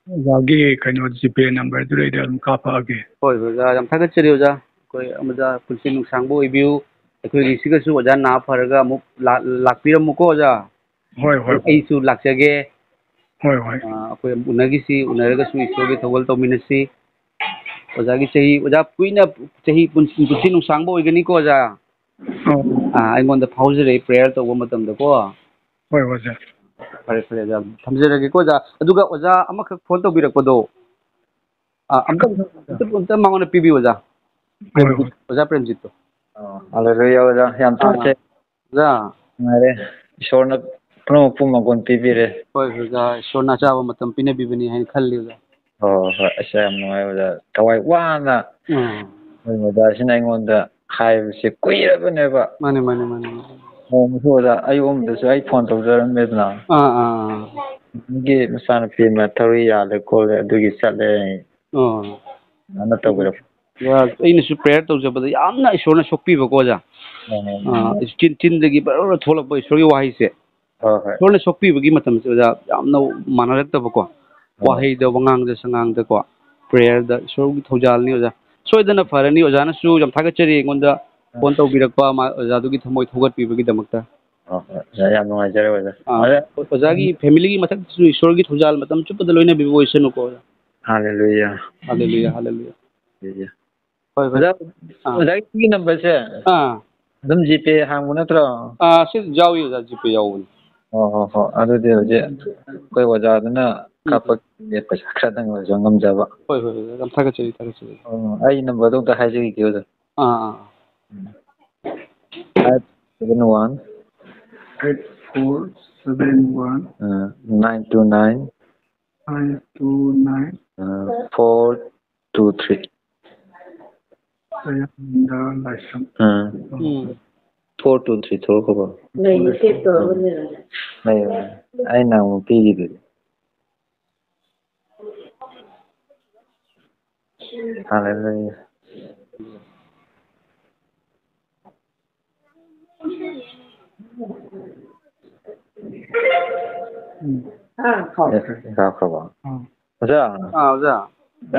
ꯑꯣꯖꯥꯒꯤ ꯀꯩꯅꯣ GPay numberꯗꯨꯗꯩꯗ ꯑꯗꯨꯝ ꯀꯥꯞꯄꯛꯑꯒꯦ꯫ ꯍꯣꯏ, ꯍꯣꯏ, ꯑꯣꯖꯥ, ꯌꯥꯝ ꯊꯥꯒꯠꯆꯔꯤ, ꯑꯣꯖꯥ꯫ ꯑꯩꯈꯣꯏ ꯑꯃꯗ ꯄꯨꯟꯁꯤ ꯅꯨꯡꯁꯥꯡꯕ ꯑꯣꯏꯕꯤꯌꯨ꯫ ꯑꯩꯈꯣꯏꯒꯤ ꯁꯤꯒꯁꯨ ꯑꯣꯖꯥ ꯅꯥ ꯐꯔꯒ ꯑꯃꯨꯛ ꯂꯥ-, ꯂꯥꯛꯄꯤꯔꯝꯃꯨꯀꯣ, ꯑꯣꯖꯥ꯫ ꯍꯣꯏ, ꯍꯣꯏ, ꯍꯣꯏ꯫ ꯑꯩꯁꯨ ꯂꯥꯛꯆꯒꯦ꯫ ꯍꯣꯏ, ꯍꯣꯏ꯫ ꯑꯥ, ꯑꯩꯈꯣꯏ ꯎꯅꯈꯤꯁꯤ, ꯎꯅꯔꯒꯁꯨ ꯏꯁꯣꯔꯒꯤ ꯊꯧꯒꯜ ꯇꯧꯃꯤꯟꯅꯁꯤ꯫ ꯑꯣꯖꯥꯒꯤ ꯆꯍꯤ, ꯑꯣꯖꯥ ꯀꯨꯏꯅ ꯆꯍꯤ ꯄꯨꯟꯁꯤ, ꯄꯨꯟꯁꯤ ꯅꯨꯡꯁꯥꯡꯕ ꯑꯣꯏꯒꯅꯤꯀꯣ, ꯑꯣꯖꯥ꯫ ꯑꯧ꯫ ꯑꯥ, ꯑꯩꯉꯣꯟꯗ ꯐꯥꯎꯖꯔꯛꯏ prayer ꯇꯧꯕ ꯃꯇꯝꯗꯀꯣ꯫ ꯍꯣꯏ, ꯍꯣꯏ, ꯑꯣꯖꯥ꯫ ꯐꯔꯦ, ꯐꯔꯦ, ꯑꯣꯖꯥ꯫ ꯊꯝꯖꯔꯒꯦꯀꯣ, ꯑꯣꯖꯥ꯫ ꯑꯗꯨꯒ ꯑꯣꯖꯥ ꯑꯃꯈꯛ phone ꯇꯧꯕꯤꯔꯛꯄꯗꯣ, ꯑꯥ, ꯑꯝꯇ, ꯑꯝꯇ, ꯑꯝꯇ ꯃꯉꯣꯟꯗ ꯄꯤꯕꯤꯌꯨ, ꯑꯣꯖꯥ꯫ ꯍꯣꯏ, ꯍꯣꯏ꯫ ꯄ꯭ꯔꯦꯝꯖꯤꯠ, ꯑꯣꯖꯥ ꯄ꯭ꯔꯦꯝꯖꯤꯠꯇꯣ꯫ ꯑꯣ, ꯍꯜꯂꯦꯂꯨꯌꯥ, ꯑꯣꯖꯥ꯫ ꯌꯥꯝ ꯑꯥ, ꯊꯥꯒꯠꯆꯩ꯫ ꯑꯣꯖꯥ꯫ ꯅꯨꯡꯉꯥꯏꯔꯦ꯫ ꯏꯁꯣꯔꯅ ꯄꯨꯝꯅꯃꯛꯄꯨ ꯄꯤꯕꯤꯔꯦ꯫ ꯍꯣꯏ, ꯑꯣꯖꯥ꯫ ꯏꯁꯣꯔꯅ ꯑꯆꯥꯕ ꯃꯇꯝ ꯄꯤꯅꯕꯤꯕꯅꯤ ꯍꯥꯏꯅ ꯈꯜꯂꯤ, ꯑꯣꯖꯥ꯫ ꯍꯣꯏ, ꯍꯣꯏ, ꯍꯣꯏ꯫ ꯑꯁ, ꯌꯥꯝ ꯅꯨꯡꯉꯥꯏ, ꯑꯣꯖꯥ꯫ ꯊꯋꯥꯏ ꯋꯥꯅ ꯎꯝ꯫ ꯃꯣꯏ ꯑꯣꯖꯥꯁꯤꯅ ꯑꯩꯉꯣꯟꯗ ꯍꯥꯏꯕꯁꯦ ꯀꯨꯏꯔꯕꯅꯦꯕ꯫ ꯃꯥꯅꯦ, ꯃꯥꯅꯦ, ꯃꯥꯅꯦ, ꯃꯥꯅꯦ꯫ ꯑꯣ, ꯉꯁꯤ ꯑꯣꯖꯥ ꯑꯌꯨꯛ ꯑꯃꯗꯁꯨ ꯑꯩ ꯐꯣꯟ ꯇꯧꯖꯔꯝꯃꯦꯗꯅ꯫ ꯑꯥ, ꯑꯥ, ꯑꯥ꯫ ꯅꯪꯒꯤ ꯃꯆꯥꯅꯨꯄꯤ ꯑꯃ ꯊꯧꯔꯤ ꯌꯥꯜꯂꯦ ꯈꯣꯠꯂꯦ, ꯑꯗꯨꯒꯤ ꯆꯠꯂꯦ꯫ ꯑꯣ꯫ ꯑꯗꯨꯃꯥꯏꯅ ꯇꯧꯕꯤꯔꯛꯄ꯫ ꯑꯣꯖꯥ, ꯑꯩꯅꯁꯨ prayer ꯇꯧꯖꯕꯗ ꯌꯥꯝꯅ ꯏꯁꯣꯔꯅ ꯁꯣꯛꯄꯤꯕꯀꯣ, ꯑꯣꯖꯥ꯫ ꯑꯣ, ꯑꯣ, ꯑꯣ꯫ ꯑꯥ, ꯆꯤꯟ, ꯆꯤꯟꯗꯒꯤ ꯕꯔ ꯕꯔ ꯊꯣꯛꯂꯛꯄ ꯏꯁꯣꯔꯒꯤ ꯋꯥꯍꯩꯁꯦ꯫ ꯍꯣꯏ, ꯍꯣꯏ꯫ ꯏꯁꯣꯔꯅ ꯁꯣꯛꯄꯤꯕꯒꯤ ꯃꯇꯝꯁꯦ, ꯑꯣꯖꯥ, ꯌꯥꯝꯅ ꯃꯥꯟꯅꯔꯛꯇꯕꯀꯣ꯫ ꯍꯣꯏ꯫ ꯋꯥꯍꯩꯗ, ꯋꯥꯉꯥꯡꯗ, ꯁꯉꯥꯡꯗꯀꯣ, prayer ꯗ ꯏꯁꯣꯔꯒꯤ ꯊꯧꯖꯥꯜꯅꯤ, ꯑꯣꯖꯥ꯫ ꯁꯣꯏꯗꯅ ꯐꯔꯅꯤ꯫ ꯑꯣꯖꯥꯅꯁꯨ ꯌꯥꯝ ꯊꯥꯒꯠꯆꯔꯤ ꯑꯩꯉꯣꯟꯗ ꯑꯥ꯫ ꯐꯣꯟ ꯇꯧꯕꯤꯔꯛꯄ, ꯃꯥ, ꯑꯣꯖꯥꯗꯨꯒꯤ ꯊꯃꯣꯏ ꯊꯧꯒꯠꯄꯤꯕꯒꯤꯗꯃꯛꯇ꯫ ꯍꯣꯏ, ꯍꯣꯏ, ꯑꯣꯖꯥ, ꯌꯥꯝ ꯅꯨꯡꯉꯥꯏꯖꯔꯦ, ꯑꯣꯖꯥ꯫ ꯑꯥ, ꯑꯣꯖꯥ, ꯑꯣꯖꯥꯒꯤ family ꯒꯤ ꯃꯊꯛꯇꯁꯨ ꯏꯁꯣꯔꯒꯤ ꯊꯧꯖꯥꯜ ꯃꯇꯝ ꯆꯨꯞꯄꯗ ꯂꯣꯏꯅꯕꯤꯕ ꯑꯣꯏꯁꯅꯨꯀꯣ, ꯑꯣꯖꯥ꯫ ꯍꯥꯂꯦꯂꯨꯌꯥ꯫ ꯍꯥꯂꯦꯂꯨꯌꯥ, ꯍꯥꯂꯦꯂꯨꯌꯥ꯫ ꯍꯣꯏ, ꯍꯣꯏ꯫ ꯑꯣꯖꯥ, ꯑꯥ꯫ ꯑꯣꯖꯥꯒꯤ ꯁꯤꯒꯤ number ꯁꯦ ꯑꯥ꯫ ꯑꯗꯨꯝ GPay ꯍꯥꯡꯕ ꯅꯠꯇ꯭ꯔꯣ? ꯑꯥ, ꯁꯤ ꯌꯥꯎꯏ, ꯑꯣꯖꯥ, GPay ꯌꯥꯎꯕꯅꯤ꯫ ꯑꯣ, ꯍꯣ, ꯍꯣ꯫ ꯑꯗꯨꯗꯤ ꯍꯧꯖꯤꯛ ꯑꯩꯈꯣꯏ ꯑꯣꯖꯥꯗꯨꯅ ꯎꯝ꯫ ꯀꯥꯞꯄꯛꯀꯦ, ꯄꯩꯁꯥ ꯈꯔꯗꯪ ꯑꯣꯏꯔꯁꯨ ꯉꯝꯖꯕ꯫ ꯍꯣꯏ, ꯍꯣꯏ, ꯍꯣꯏ, ꯌꯥꯝ ꯊꯥꯒꯠꯆꯔꯤ, ꯊꯥꯒꯠꯆꯔꯤ꯫ ꯑꯣ, ꯑꯩ number ꯗꯣ ꯑꯝꯇ ꯍꯥꯏꯖꯈꯤꯒꯦ, ꯑꯣꯖꯥ꯫ ꯑꯥ, ꯑꯥ꯫ Five seven one. Eight four seven one. ꯑ, nine two nine. Nine two nine. ꯑ, four two three. ꯗꯌꯥꯅꯟꯗ ꯂꯥꯏꯁ꯭ꯔꯝ꯫ ꯑ꯫ ꯎꯝ꯫ Four two three ꯊꯣꯛꯂꯛꯈ꯭ꯔꯕꯣ? ꯂꯩꯌꯦ, save ꯇꯧꯔꯒ ꯂꯩꯔꯝꯃꯦ꯫ ꯂꯩꯌꯦ꯫ ꯑꯩꯅ ꯑꯃꯨꯛ ꯄꯤꯈꯤꯗꯨꯗꯤ꯫ ꯍꯥꯂꯦꯂꯨꯌꯥ꯫ ꯎꯝ꯫ ꯑꯦ, ꯀꯥꯞꯈ꯭ꯔꯕꯣ? ꯑꯥ꯫ ꯑꯣꯖꯥ꯫ ꯑꯥ, ꯑꯣꯖꯥ꯫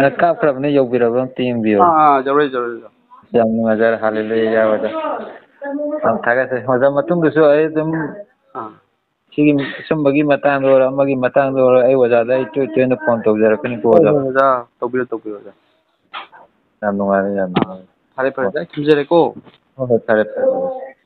ꯑꯦ, ꯀꯥꯞꯈ꯭ꯔꯕꯅꯦ, ꯌꯧꯕꯤꯔꯕ꯭ꯔꯥ ꯑꯝꯇ ꯌꯦꯡꯕꯤꯌꯨ꯫ ꯑꯥ, ꯑꯥ, ꯌꯧꯔꯦ, ꯌꯧꯔꯦ, ꯌꯧꯔꯦ꯫ ꯌꯥꯝ ꯅꯨꯡꯉꯥꯏꯖꯔꯦ, ꯍꯥꯂꯦꯂꯨꯌꯥ, ꯑꯣꯖꯥ꯫ ꯌꯥꯝ ꯊꯥꯒꯠꯆꯔꯤ꯫ ꯑꯣꯖꯥ, ꯃꯇꯨꯡꯗꯁꯨ ꯑꯩ ꯑꯗꯨꯝ ꯑꯥ꯫ ꯁꯤꯒꯤ ꯁꯨꯝꯕꯒꯤ ꯃꯇꯥꯡꯗ ꯑꯣꯏꯔꯣ, ꯑꯃꯒꯤ ꯃꯇꯥꯡꯗ ꯑꯣꯏꯔꯣ, ꯑꯩ ꯑꯣꯖꯥꯗ ꯑꯩ ꯇꯣꯏ ꯇꯣꯏꯅ ꯐꯣꯟ ꯇꯧꯖꯔꯛꯀꯅꯤꯀꯣ, ꯍꯣꯏ, ꯑꯣꯖꯥ꯫ ꯍꯣꯏ, ꯑꯣꯖꯥ, ꯇꯧꯕꯤꯔꯣ, ꯇꯧꯕꯤꯔꯣ, ꯑꯣꯖꯥ꯫ ꯌꯥꯝ ꯅꯨꯡꯉꯥꯏꯔꯦ, ꯌꯥꯝ ꯑꯥ, ꯅꯨꯡꯉꯥꯏꯔꯦ꯫ ꯐꯔꯦ, ꯐꯔꯦ, ꯍꯣꯏ꯫ ꯑꯣꯖꯥ, ꯑꯩ ꯊꯝꯖꯔꯦꯀꯣ꯫ ꯍꯣꯏ, ꯍꯣꯏ, ꯐꯔꯦ, ꯐꯔꯦ, ꯐꯔꯦ꯫